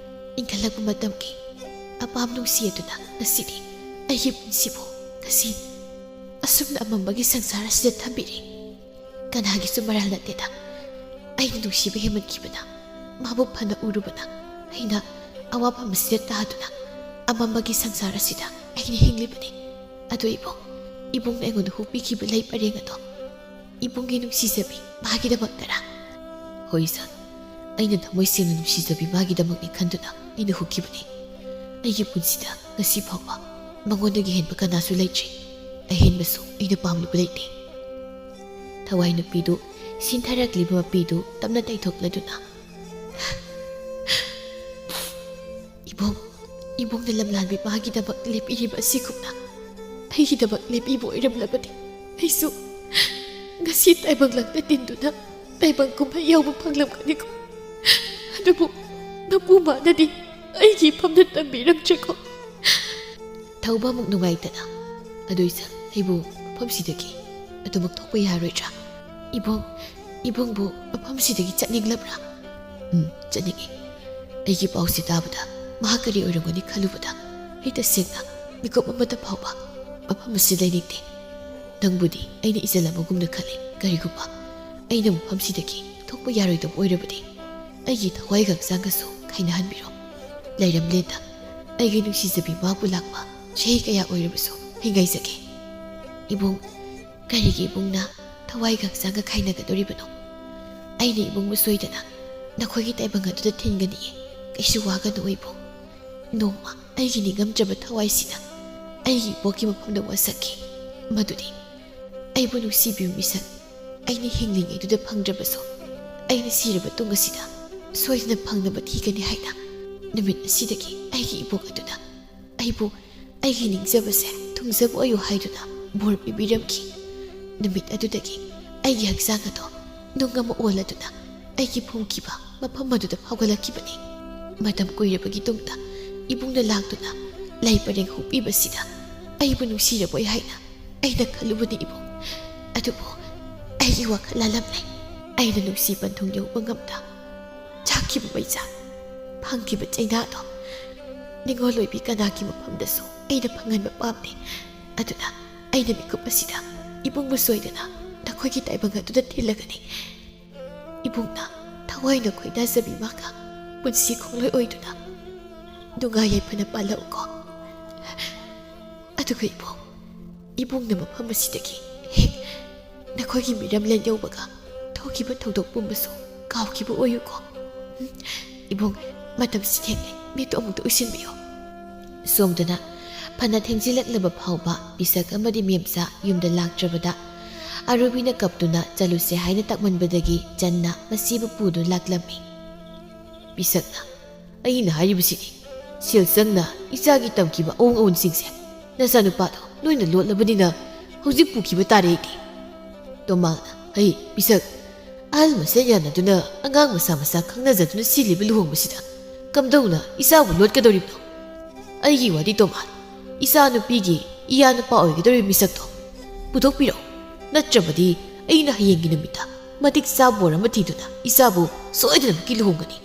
ꯏꯟꯈꯠꯂꯛꯄ ꯃꯇꯝꯒꯤ ꯑꯄꯥꯝ ꯅꯨꯡꯁꯤ ꯑꯗꯨꯅ ꯉꯁꯤꯗꯤ ꯑꯩꯒꯤ ꯄꯨꯟꯁꯤꯕꯨ ꯉꯁꯤ ꯑꯁꯨꯝꯅ ꯑꯃꯝꯕꯒꯤ ꯁꯪꯁꯥꯔ ꯑꯁꯤꯗ ꯊꯝꯕꯤꯔꯦ꯫ ꯀꯅꯥꯒꯤꯁꯨ ꯃꯔꯥꯜ ꯅꯠꯇꯦꯗ꯫ ꯑꯩꯅ ꯅꯨꯡꯁꯤꯕ ꯍꯦꯟꯃꯟꯈꯤꯕꯅ ꯃꯥꯕꯨ ꯐꯅ ꯎꯔꯨꯕꯅ ꯑꯩꯅ ꯑꯋꯥꯐꯝ ꯑꯁꯤꯗ ꯇꯥꯗꯨꯅ ꯑꯃꯝꯕꯒꯤ ꯁꯪꯁꯥꯔ ꯑꯁꯤꯗ ꯑꯩꯅ ꯍꯤꯡꯂꯤꯕꯅꯤ꯫ ꯑꯗꯣ ꯏꯕꯨꯡ, ꯏꯕꯨꯡꯅ ꯑꯩꯉꯣꯟꯗ ꯍꯨꯄꯤꯈꯤꯕ ꯂꯩ ꯄꯔꯦꯡ ꯑꯗꯣ ꯏꯕꯨꯡꯒꯤ ꯅꯨꯡꯁꯤꯖꯕꯤ ꯃꯥꯒꯤꯗꯃꯛꯇꯔꯥ?" "ꯍꯣꯏ ꯏꯆꯟ, ꯑꯩꯅ ꯊꯃꯣꯏ ꯁꯦꯡꯅ ꯅꯨꯡꯁꯤꯖꯕꯤ ꯃꯥꯒꯤꯗꯃꯛꯅꯤ ꯈꯟꯗꯨꯅ ꯑꯩꯅ ꯍꯨꯈꯤꯕꯅꯤ꯫ ꯑꯩꯒꯤ ꯄꯨꯟꯁꯤꯗ ꯉꯁꯤ ꯐꯥꯎꯕ ꯃꯉꯣꯟꯗꯒꯤ ꯍꯦꯟꯕ ꯀꯅꯥꯁꯨ ꯂꯩꯇ꯭ꯔꯤ꯫ ꯑꯍꯦꯟꯕꯁꯨ ꯑꯩꯅ ꯄꯥꯝꯂꯨꯕ ꯂꯩꯇꯦ꯫ ꯊꯋꯥꯏ ꯅꯨꯄꯤꯗꯨ ꯁꯤꯟꯊꯔꯛꯂꯤꯕ ꯃꯄꯤꯗꯨ ꯇꯞꯅ ꯇꯩꯊꯣꯛꯂꯗꯨꯅ, "ꯏꯕꯨꯡ, ꯏꯕꯨꯡꯅ ꯂꯝꯂꯥꯟꯕꯤ ꯃꯥꯒꯤꯗꯃꯛ ꯂꯦꯞꯄꯤꯔꯤꯕ ꯑꯁꯤꯒꯨꯝꯅ ꯑꯩꯒꯤꯗꯃꯛ ꯂꯦꯞꯄꯤꯕ ꯑꯣꯏꯔꯝꯂꯕꯗꯤ ꯑꯩꯁꯨ ꯉꯁꯤ ꯇꯥꯏꯕꯪ ꯂꯪꯗ ꯇꯤꯟꯗꯨꯅ ꯇꯥꯏꯕꯪ ꯀꯨꯝꯍꯩ ꯌꯥꯎꯕ ꯐꯪꯂꯝꯒꯅꯤꯀꯣ꯫ ꯑꯗꯨꯕꯨ ꯅꯄꯨ ꯃꯥꯅꯗꯤ ꯑꯩꯒꯤ ꯏꯐꯝꯗ ꯇꯝꯕꯤꯔꯝꯗ꯭ꯔꯦꯀꯣ꯫" ꯊꯧꯕ ꯑꯃꯨꯛ ꯅꯨꯡꯉꯥꯏꯇꯅ, "ꯑꯗꯨ ꯏꯆꯜ, ꯑꯩꯕꯨ ꯃꯐꯝꯁꯤꯗꯒꯤ ꯑꯗꯨꯃꯛ ꯊꯣꯛꯄ ꯌꯥꯔꯣꯏꯗ꯭ꯔꯥ? ꯏꯕꯨꯡ, ꯏꯕꯨꯡꯕꯨ ꯃꯐꯝꯁꯤꯗꯒꯤ ꯆꯠꯅꯤꯡꯂꯕ꯭ꯔꯥ?" "ꯎꯝ, ꯆꯠꯅꯤꯡꯏ꯫ ꯑꯩꯒꯤ ꯄꯥꯎꯁꯤ ꯇꯥꯕꯗ ꯃꯍꯥꯛ ꯀꯔꯤ ꯑꯣꯏꯔꯝꯒꯅꯤ ꯈꯜꯂꯨꯕꯗ ꯑꯩ ꯇꯁꯦꯡꯅ ꯃꯤꯀꯨꯞ ꯑꯃꯠꯇ ꯐꯥꯎꯕ ꯃꯐꯝ ꯑꯁꯤꯗ ꯂꯩꯅꯤꯡꯗꯦ꯫ ꯅꯪꯕꯨꯗꯤ ꯑꯩꯅ ꯏꯆꯜ ꯑꯃꯒꯨꯝꯅ ꯈꯜꯂꯤ꯫ ꯀꯔꯤꯒꯨꯝꯕ ꯑꯩꯅ ꯃꯐꯝꯁꯤꯗꯒꯤ ꯊꯣꯛꯄ ꯌꯥꯔꯣꯏꯗꯕ ꯑꯣꯏꯔꯕꯗꯤ ꯑꯩꯒꯤ ꯊꯋꯥꯏꯒ ꯍꯛꯆꯥꯡꯒꯁꯨ ꯈꯥꯏꯅꯍꯟꯕꯤꯔꯣ꯫ ꯂꯩꯔꯝꯂꯦꯟꯗ ꯑꯩꯒꯤ ꯅꯨꯡꯁꯤꯖꯕꯤ ꯃꯥꯕꯨ ꯂꯥꯛꯄ ꯆꯍꯤ ꯀꯌꯥ ꯑꯣꯏꯔꯕꯁꯨ ꯑꯩ ꯉꯥꯏꯖꯒꯦ꯫" "ꯏꯕꯨꯡ, ꯀꯔꯤꯒꯤ ꯏꯕꯨꯡꯅ ꯊꯋꯥꯏꯒ ꯍꯛꯆꯥꯡꯒ ꯈꯥꯏꯅꯒꯗꯧꯔꯤꯕꯅꯣ? ꯑꯩꯅ ꯏꯕꯨꯡꯕꯨ ꯁꯣꯏꯗꯅ ꯅꯈꯣꯏꯒꯤ ꯇꯥꯏꯕꯪ ꯑꯗꯨꯗ ꯊꯤꯟꯒꯅꯤꯌꯦ꯫ ꯀꯩꯁꯨ ꯋꯥꯒꯅꯨ ꯏꯕꯨꯡ꯫ ꯅꯣꯡꯃ ꯑꯩꯒꯤ ꯅꯤꯡꯉꯝꯗ꯭ꯔꯕ ꯊꯋꯥꯏꯁꯤꯅ ꯑꯩꯒꯤ ꯏꯕꯣꯛꯀꯤ ꯃꯐꯝꯗ ꯋꯥꯁꯛꯈꯤ꯫ ꯃꯗꯨꯗꯤ ꯑꯩꯕꯨ ꯅꯨꯡꯁꯤꯕꯤꯕ ꯃꯤꯁꯛ ꯑꯩꯅ ꯍꯤꯡꯂꯤꯉꯩꯗꯨꯗ ꯐꯪꯗ꯭ꯔꯕꯁꯨ, ꯑꯩꯅ ꯁꯤꯔꯕ ꯇꯨꯡ ꯑꯁꯤꯗ ꯁꯣꯏꯗꯅ ꯐꯪꯅꯕ ꯊꯤꯒꯅꯤ ꯍꯥꯏꯅ ꯅꯨꯃꯤꯠ ꯑꯁꯤꯗꯒꯤ ꯑꯩꯒꯤ ꯏꯕꯣꯛ ꯑꯗꯨꯅ ꯑꯩꯕꯨ ꯑꯩꯒꯤ ꯅꯤꯡꯖꯕꯁꯦ ꯊꯨꯡꯖꯕ ꯑꯣꯏꯌꯨ ꯍꯥꯏꯗꯨꯅ ꯕꯣꯔ ꯄꯤꯕꯤꯔꯝꯈꯤ꯫ ꯅꯨꯃꯤꯠ ꯑꯗꯨꯗꯒꯤ ꯑꯩꯒꯤ ꯍꯛꯆꯥꯡ ꯑꯗꯣ ꯅꯨꯡ ꯑꯃ ꯑꯣꯜꯂꯗꯨꯅ ꯑꯩꯒꯤ ꯐꯨꯝꯈꯤꯕ ꯃꯐꯝ ꯑꯗꯨꯗ ꯐꯥꯎꯒꯠꯂꯛꯈꯤꯕꯅꯤ꯫ ꯃꯇꯝ ꯀꯨꯏꯔꯕꯒꯤ ꯇꯨꯡꯗ ꯏꯕꯨꯡꯅ ꯂꯥꯛꯇꯨꯅ ꯂꯩ ꯄꯔꯦꯡ ꯍꯨꯛꯄꯤꯕꯁꯤꯗ ꯑꯩꯕꯨ ꯅꯨꯡꯁꯤꯔꯕꯣꯏ ꯍꯥꯏꯅ ꯑꯩꯅ ꯈꯜꯂꯨꯕꯅꯤ ꯏꯕꯨꯡ꯫ ꯑꯗꯨꯕꯨ ꯑꯩꯒꯤ ꯋꯥꯈꯜ ꯂꯥꯜꯂꯝꯂꯦ꯫ ꯑꯩꯅ ꯅꯨꯡꯁꯤ ꯄꯟꯊꯨꯡ ꯌꯧꯕ ꯉꯝꯗ ꯆꯥꯛꯈꯤꯕ ꯃꯩꯆꯥꯛ, ꯐꯪꯈꯤꯕ ꯆꯩꯅꯥꯗꯣ ꯅꯤꯡꯉꯣꯜ ꯑꯣꯏꯕꯤ ꯀꯅꯥꯒꯤ ꯃꯐꯝꯗꯁꯨ ꯑꯩꯅ ꯐꯪꯍꯟꯕ ꯄꯥꯝꯗꯦ꯫ ꯑꯗꯨꯅ ꯑꯩꯅ ꯃꯤꯀꯨꯞ ꯑꯁꯤꯗ ꯏꯕꯨꯡꯕꯨ ꯁꯣꯏꯗꯅ ꯅꯈꯣꯏꯒꯤ ꯇꯥꯏꯕꯪ ꯑꯗꯨꯗ ꯊꯤꯜꯂꯒꯅꯤ꯫ ꯏꯕꯨꯡꯅ ꯊꯋꯥꯏꯅ ꯈꯣꯏꯗꯥꯖꯕꯤ ꯃꯥꯒ ꯄꯨꯟꯁꯤ ꯈꯣꯡꯂꯣꯏ ꯑꯣꯏꯗꯨꯅ ꯅꯨꯡꯉꯥꯏ ꯌꯥꯏꯐꯅ ꯄꯥꯜꯂꯛꯎꯀꯣ꯫" ꯑꯗꯨꯒ ꯏꯕꯨꯡ, ꯏꯕꯨꯡꯅ ꯃꯐꯝ ꯑꯁꯤꯗꯒꯤ ꯍꯦꯛ ꯅꯈꯣꯏꯒꯤ ꯃꯤꯔꯝꯂꯦꯟ ꯌꯧꯕꯒ ꯊꯣꯛꯈꯤꯕ ꯊꯧꯗꯣꯛ ꯄꯨꯝꯕꯁꯨ ꯀꯥꯎꯈꯤꯕ ꯑꯣꯏꯌꯨꯀꯣ꯫ ꯏꯕꯨꯡ, ꯃꯇꯝꯁꯤ ꯊꯦꯡꯂꯦ, ꯃꯤꯠꯇꯨ ꯑꯃꯨꯛꯇ ꯎꯏꯁꯤꯟꯕꯤꯌꯨ꯫ ꯁꯣꯝꯗꯅ ꯐꯅ ꯊꯦꯡꯖꯤꯜꯂꯛꯂꯕ ꯐꯥꯎꯕ ꯄꯤꯁꯛ ꯑꯃꯗꯤ ꯃꯦꯝꯆꯥ ꯌꯨꯝꯗ ꯂꯥꯛꯇ꯭ꯔꯕꯗ, ꯑꯔꯨꯕꯤꯅ ꯀꯞꯇꯨꯅ ꯆꯠꯂꯨꯁꯦ ꯍꯥꯏꯅ ꯇꯛꯃꯟꯕꯗꯒꯤ ꯆꯟꯅ ꯃꯁꯤꯕꯨ ꯄꯨꯗꯨꯅ ꯂꯥꯛꯂꯝꯃꯤ꯫ ꯄꯤꯁꯛꯅ, "ꯑꯩꯅ ꯍꯥꯏꯔꯤꯕꯁꯤꯅꯤ, ꯁꯦꯜ ꯆꯪꯅ ꯏꯆꯥꯒꯤ ꯇꯝꯈꯤꯕ ꯑꯋꯣꯟ ꯑꯋꯣꯟꯁꯤꯡꯁꯦ ꯅꯆꯥꯅꯨꯄꯥꯗꯣ ꯂꯣꯏꯅ ꯂꯣꯠꯂꯕꯅꯤꯅ ꯍꯧꯖꯤꯛ ꯄꯨꯈꯤꯕ ꯇꯥꯔꯦ ꯑꯩꯗꯤ꯫" ꯇꯣꯃꯥꯜꯅ, "ꯍꯩ ꯄꯤꯁꯛ, ꯑꯍꯜ ꯃꯁꯦꯟ ꯌꯥꯅꯗꯨꯅ ꯑꯉꯥꯡ ꯃꯁꯥ ꯃꯁꯥ ꯈꯪꯅꯖꯗꯨꯅ ꯁꯤꯜꯂꯤꯕ ꯂꯨꯍꯣꯡꯕꯁꯤꯗ ꯀꯝꯗꯧꯅ ꯏꯆꯥꯕꯨ ꯂꯣꯠꯀꯗꯧꯔꯤꯕꯅꯣ? ꯑꯩꯒꯤ ꯋꯥꯗꯤ ꯇꯣꯃꯥꯜ, ꯏꯆꯥ ꯅꯨꯄꯤꯒꯤ ꯏꯌꯥ ꯅꯨꯄꯥ ꯑꯣꯏꯒꯗꯧꯔꯤꯕ ꯃꯤꯁꯛꯇꯣ ꯄꯨꯊꯣꯛꯄꯤꯔꯣ, ꯅꯠꯇ꯭ꯔꯕꯗꯤ ꯑꯩꯅ ꯍꯌꯦꯡꯒꯤ ꯅꯨꯃꯤꯠꯇ ꯃꯇꯤꯛ ꯆꯥꯕ ꯕꯣꯔ ꯑꯃ ꯊꯤꯗꯨꯅ ꯏꯆꯥꯕꯨ ꯁꯣꯏꯗꯅꯃꯛꯀꯤ ꯂꯨꯍꯣꯡꯒꯅꯤ꯫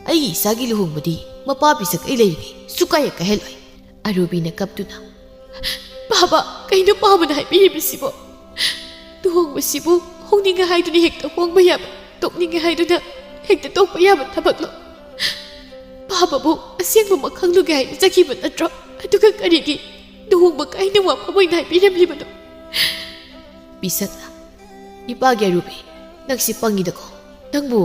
ꯑꯩꯒꯤ ꯏꯆꯥꯒꯤ ꯂꯨꯍꯣꯡꯕꯗꯤ ꯃꯄꯥ ꯄꯤꯁꯛ ꯑꯩ ꯂꯩꯔꯤꯉꯩ ꯁꯨꯀꯥꯏ ꯍꯦꯛ ꯀꯥꯏꯍꯜꯂꯣꯏ꯫" ꯑꯔꯨꯕꯤꯅ ꯀꯞꯇꯨꯅ, "ꯄꯥꯕ, ꯀꯩꯅꯣ ꯄꯥꯕꯅ ꯍꯥꯏꯕꯤꯔꯤꯕꯁꯤꯕꯣ? ꯂꯨꯍꯣꯡꯕꯁꯤꯕꯨ ꯍꯣꯡꯅꯤꯡꯉꯦ ꯍꯥꯏꯗꯨꯅ ꯍꯦꯛꯇ ꯍꯣꯡꯕ ꯌꯥꯕ, ꯇꯣꯛꯅꯤꯡꯉꯦ ꯍꯥꯏꯗꯨꯅ ꯍꯦꯛꯇ ꯇꯣꯛꯄ ꯌꯥꯕ ꯊꯕꯛꯂꯣ? ꯄꯥꯕꯕꯨ ꯑꯁꯦꯡꯕꯃꯛ ꯈꯪꯂꯨꯒꯦ ꯍꯥꯏꯅ ꯆꯠꯈꯤꯕ ꯅꯠꯇ꯭ꯔꯣ? ꯑꯗꯨꯒ ꯀꯔꯤꯒꯤ ꯂꯨꯍꯣꯡꯕ ꯀꯥꯏꯅ ꯋꯥꯐꯝ ꯑꯣꯏꯅ ꯍꯥꯏꯕꯤꯔꯝꯂꯤꯕꯅꯣ?" ꯄꯤꯁꯛꯅ, "ꯏꯄꯥꯒꯤ ꯑꯔꯨꯕꯤ, ꯅꯪꯁꯤ ꯄꯪꯉꯤꯗꯀꯣ꯫ ꯅꯪꯕꯨ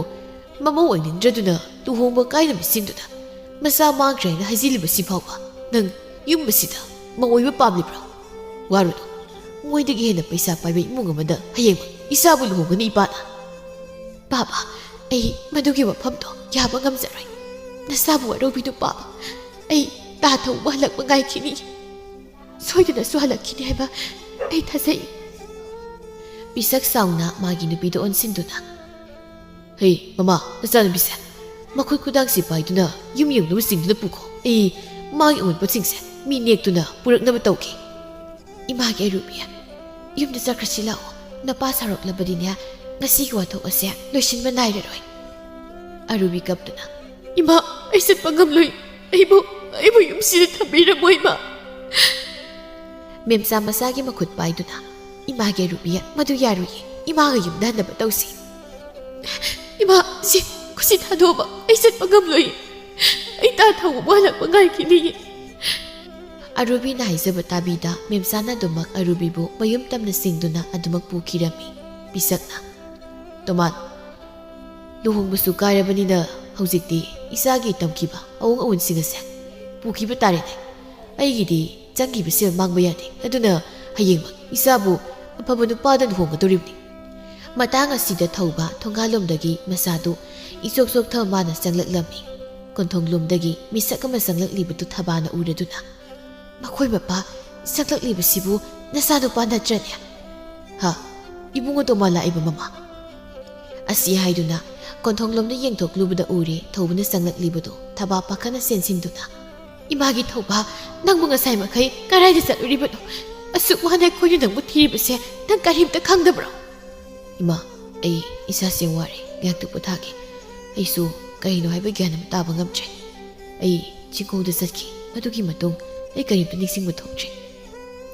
ꯃꯃꯧ ꯑꯣꯏꯅꯤꯡꯗ꯭ꯔꯗꯨꯅ ꯂꯨꯍꯣꯡꯕ ꯀꯥꯏꯅ ꯃꯤꯁꯤꯟꯗꯨꯅ ꯃꯆꯥ ꯃꯥꯡꯈ꯭ꯔꯦ ꯍꯥꯏꯅ ꯍꯥꯏꯖꯤꯜꯂꯤꯕꯁꯤ ꯐꯥꯎꯕ ꯅꯪ ꯌꯨꯝ ꯑꯁꯤꯗ ꯃꯧ ꯑꯣꯏꯕ ꯄꯥꯝꯂꯤꯕ꯭ꯔꯣ? ꯋꯥꯔꯨꯅꯨ, ꯃꯣꯏꯗꯒꯤ ꯍꯦꯟꯅ ꯄꯩꯁꯥ ꯄꯥꯏꯕ ꯏꯃꯨꯡ ꯑꯃꯗ ꯍꯌꯦꯡ ꯏꯆꯥꯕꯨ ꯂꯨꯍꯣꯡꯒꯅꯤ ꯏꯄꯥꯅ꯫" "ꯄꯥꯕ, ꯑꯩ ꯃꯗꯨꯒꯤ ꯋꯥꯐꯝꯗꯣ ꯌꯥꯕ ꯉꯝꯖꯔꯣꯏ꯫ ꯅꯆꯥꯕꯨ ꯋꯥꯔꯧꯕꯤꯅꯨ ꯄꯥꯕ꯫ ꯑꯩ ꯇꯥ ꯊꯧꯕ ꯍꯜꯂꯛꯄ ꯉꯥꯏꯈꯤꯅꯤ꯫ ꯁꯣꯏꯗꯅꯁꯨ ꯍꯜꯂꯛꯈꯤꯅꯤ ꯍꯥꯏꯕ ꯑꯩ ꯊꯥꯖꯩ꯫" ꯄꯤꯁꯛ ꯁꯥꯎꯅ ꯃꯥꯒꯤ ꯅꯨꯄꯤꯗ ꯑꯣꯟꯁꯤꯟꯗꯨꯅ, "ꯍꯩ ꯃꯃꯥ, ꯅꯆꯥꯅꯨꯄꯤꯁꯦ ꯃꯈꯨꯠ ꯈꯨꯗꯥꯡꯁꯤ ꯄꯥꯏꯗꯨꯅ ꯌꯨꯝ ꯌꯧꯅꯕ ꯆꯤꯡꯗꯨꯅ ꯄꯨꯈꯣ꯫ ꯑꯩ ꯃꯥꯒꯤ ꯑꯑꯣꯟꯄꯣꯠꯁꯤꯡꯁꯦ ꯃꯤ ꯅꯦꯛꯇꯨꯅ ꯄꯨꯔꯛꯅꯕ ꯇꯧꯒꯦ꯫" "ꯏꯃꯥꯒꯤ ꯑꯔꯨꯕꯤ, ꯌꯨꯝꯗ ꯆꯠꯈ꯭ꯔꯁꯤ ꯂꯥꯛꯑꯣ꯫ ꯅꯄꯥ ꯁꯥꯎꯔꯛꯂꯕꯗꯤꯅꯦ, ꯉꯁꯤꯒꯤ ꯋꯥꯊꯣꯛ ꯑꯁꯦ ꯂꯣꯏꯁꯤꯟꯕ ꯅꯥꯏꯔꯔꯣꯏ꯫" ꯑꯔꯨꯕꯤ ꯀꯞꯇꯨꯅ, "ꯏꯃꯥ, ꯑꯩ ꯆꯠꯄ ꯉꯝꯂꯣꯏ꯫ ꯑꯩꯕꯨ, ꯑꯩꯕꯨ ꯌꯨꯝꯁꯤꯗ ꯊꯝꯕꯤꯔꯝꯃꯣ ꯏꯃꯥ꯫" ꯃꯦꯝꯆꯥ ꯃꯆꯥꯒꯤ ꯃꯈꯨꯠ ꯄꯥꯏꯗꯨꯅ, "ꯏꯃꯥꯒꯤ ꯑꯔꯨꯕꯤ, ꯃꯗꯨ ꯌꯥꯔꯣꯏꯌꯦ꯫ ꯏꯃꯥꯒ ꯌꯨꯝꯗ ꯍꯟꯅꯕ ꯇꯧꯁꯤ꯫" "ꯏꯃꯥ, ꯁꯤ ꯈꯨꯠꯁꯤ ꯊꯥꯗꯣꯛꯑꯕ ꯑꯩ ꯆꯠꯄ ꯉꯝꯂꯣꯏꯌꯦ꯫ ꯑꯩ ꯇꯥ ꯊꯧꯕ ꯍꯜꯂꯛꯄ ꯉꯥꯏꯈꯤꯅꯤꯌꯦ꯫" ꯑꯔꯨꯕꯤꯅ ꯍꯥꯏꯖꯕ ꯇꯥꯕꯤꯗ ꯃꯦꯝꯆꯥꯅ ꯑꯗꯨꯃꯛ ꯑꯔꯨꯕꯤꯕꯨ ꯃꯌꯨꯝ ꯇꯝꯅ ꯆꯤꯡꯗꯨꯅ ꯑꯗꯨꯃꯛ ꯄꯨꯈꯤꯔꯝꯃꯤ꯫ ꯄꯤꯁꯛꯅ, "ꯇꯣꯃꯥꯟ, ꯂꯨꯍꯣꯡꯕꯁꯨ ꯀꯥꯏꯔꯕꯅꯤꯅ ꯍꯧꯖꯤꯛꯇꯤ ꯏꯆꯥꯒꯤ ꯇꯝꯈꯤꯕ ꯑꯋꯣꯡ ꯑꯋꯣꯟꯁꯤꯡ ꯑꯁꯦ ꯄꯨꯈꯤꯕ ꯇꯥꯔꯦꯅꯦ꯫ ꯑꯩꯒꯤꯗꯤ ꯆꯪꯈꯤꯕ ꯁꯦꯜ ꯃꯥꯡꯕ ꯌꯥꯗꯦ꯫ ꯑꯗꯨꯅ ꯍꯌꯦꯡꯃꯛ ꯏꯆꯥꯕꯨ ꯑꯐꯕ ꯅꯨꯄꯥꯗ ꯂꯨꯍꯣꯡꯒꯗꯧꯔꯤꯕꯅꯤ꯫ ꯃꯇꯥꯡ ꯑꯁꯤꯗ ꯊꯧꯕ ꯊꯣꯡꯒꯥꯜꯂꯣꯝꯗꯒꯤ ꯃꯆꯥꯗꯨ ꯏꯆꯣꯛ ꯆꯣꯛꯊ ꯃꯥꯅ ꯆꯪꯂꯛꯂꯝꯃꯤ꯫ ꯀꯣꯟꯊꯣꯡꯂꯣꯝꯗꯒꯤ ꯃꯤꯁꯛ ꯑꯃ ꯆꯪꯂꯛꯂꯤꯕꯗꯨ ꯊꯕꯥꯅ ꯎꯔꯗꯨꯅ, "ꯃꯈꯣꯏ ꯃꯄꯥ ꯆꯪꯂꯛꯂꯤꯕꯁꯤꯕꯨ ꯅꯆꯥꯅꯨꯄꯥ ꯅꯠꯇ꯭ꯔꯅꯦ?" "ꯍꯥ, ꯏꯕꯨꯡꯉꯣ ꯇꯣꯃꯥ ꯂꯥꯛꯏꯕ, ꯃꯃꯥ?" ꯑꯁꯤ ꯍꯥꯏꯗꯨꯅ ꯀꯣꯟꯊꯣꯡꯂꯣꯝꯗ ꯌꯦꯡꯊꯣꯛꯂꯨꯕꯗ ꯎꯔꯦ ꯊꯧꯕꯅ ꯆꯪꯂꯛꯂꯤꯕꯗꯨ ꯊꯕꯥ ꯄꯥꯈꯠꯅ ꯆꯦꯟꯁꯤꯟꯗꯨꯅ, "ꯏꯃꯥꯒꯤ ꯊꯧꯕ, ꯅꯪꯕꯨ ꯉꯁꯥꯏ ꯃꯈꯩ ꯀꯗꯥꯏꯗ ꯆꯠꯂꯨꯔꯤꯕꯅꯣ? ꯑꯁꯨꯛ ꯋꯥꯅ ꯑꯩꯈꯣꯏꯅ ꯅꯪꯕꯨ ꯊꯤꯔꯤꯕꯁꯦ ꯅꯪ ꯀꯔꯤꯝꯇ ꯈꯪꯗꯕ꯭ꯔꯣ?" "ꯏꯃꯥ, ꯑꯩ ꯏꯁꯥꯁꯦ ꯋꯥꯔꯦ, ꯉꯥꯏꯍꯥꯛꯇ ꯄꯣꯊꯥꯒꯦ꯫ ꯑꯩꯁꯨ ꯀꯔꯤꯅꯣ ꯍꯥꯏꯕ ꯒ꯭ꯌꯥꯟ ꯑꯃ ꯇꯥꯕ ꯉꯝꯗ꯭ꯔꯦ꯫ ꯑꯩ ꯆꯤꯡꯈꯣꯡꯗ ꯆꯠꯈꯤ꯫ ꯑꯗꯨꯒꯤ ꯃꯇꯨꯡ ꯑꯩ ꯀꯔꯤꯝꯇ ꯅꯤꯡꯁꯤꯡꯕ ꯊꯣꯛꯇ꯭ꯔꯦ꯫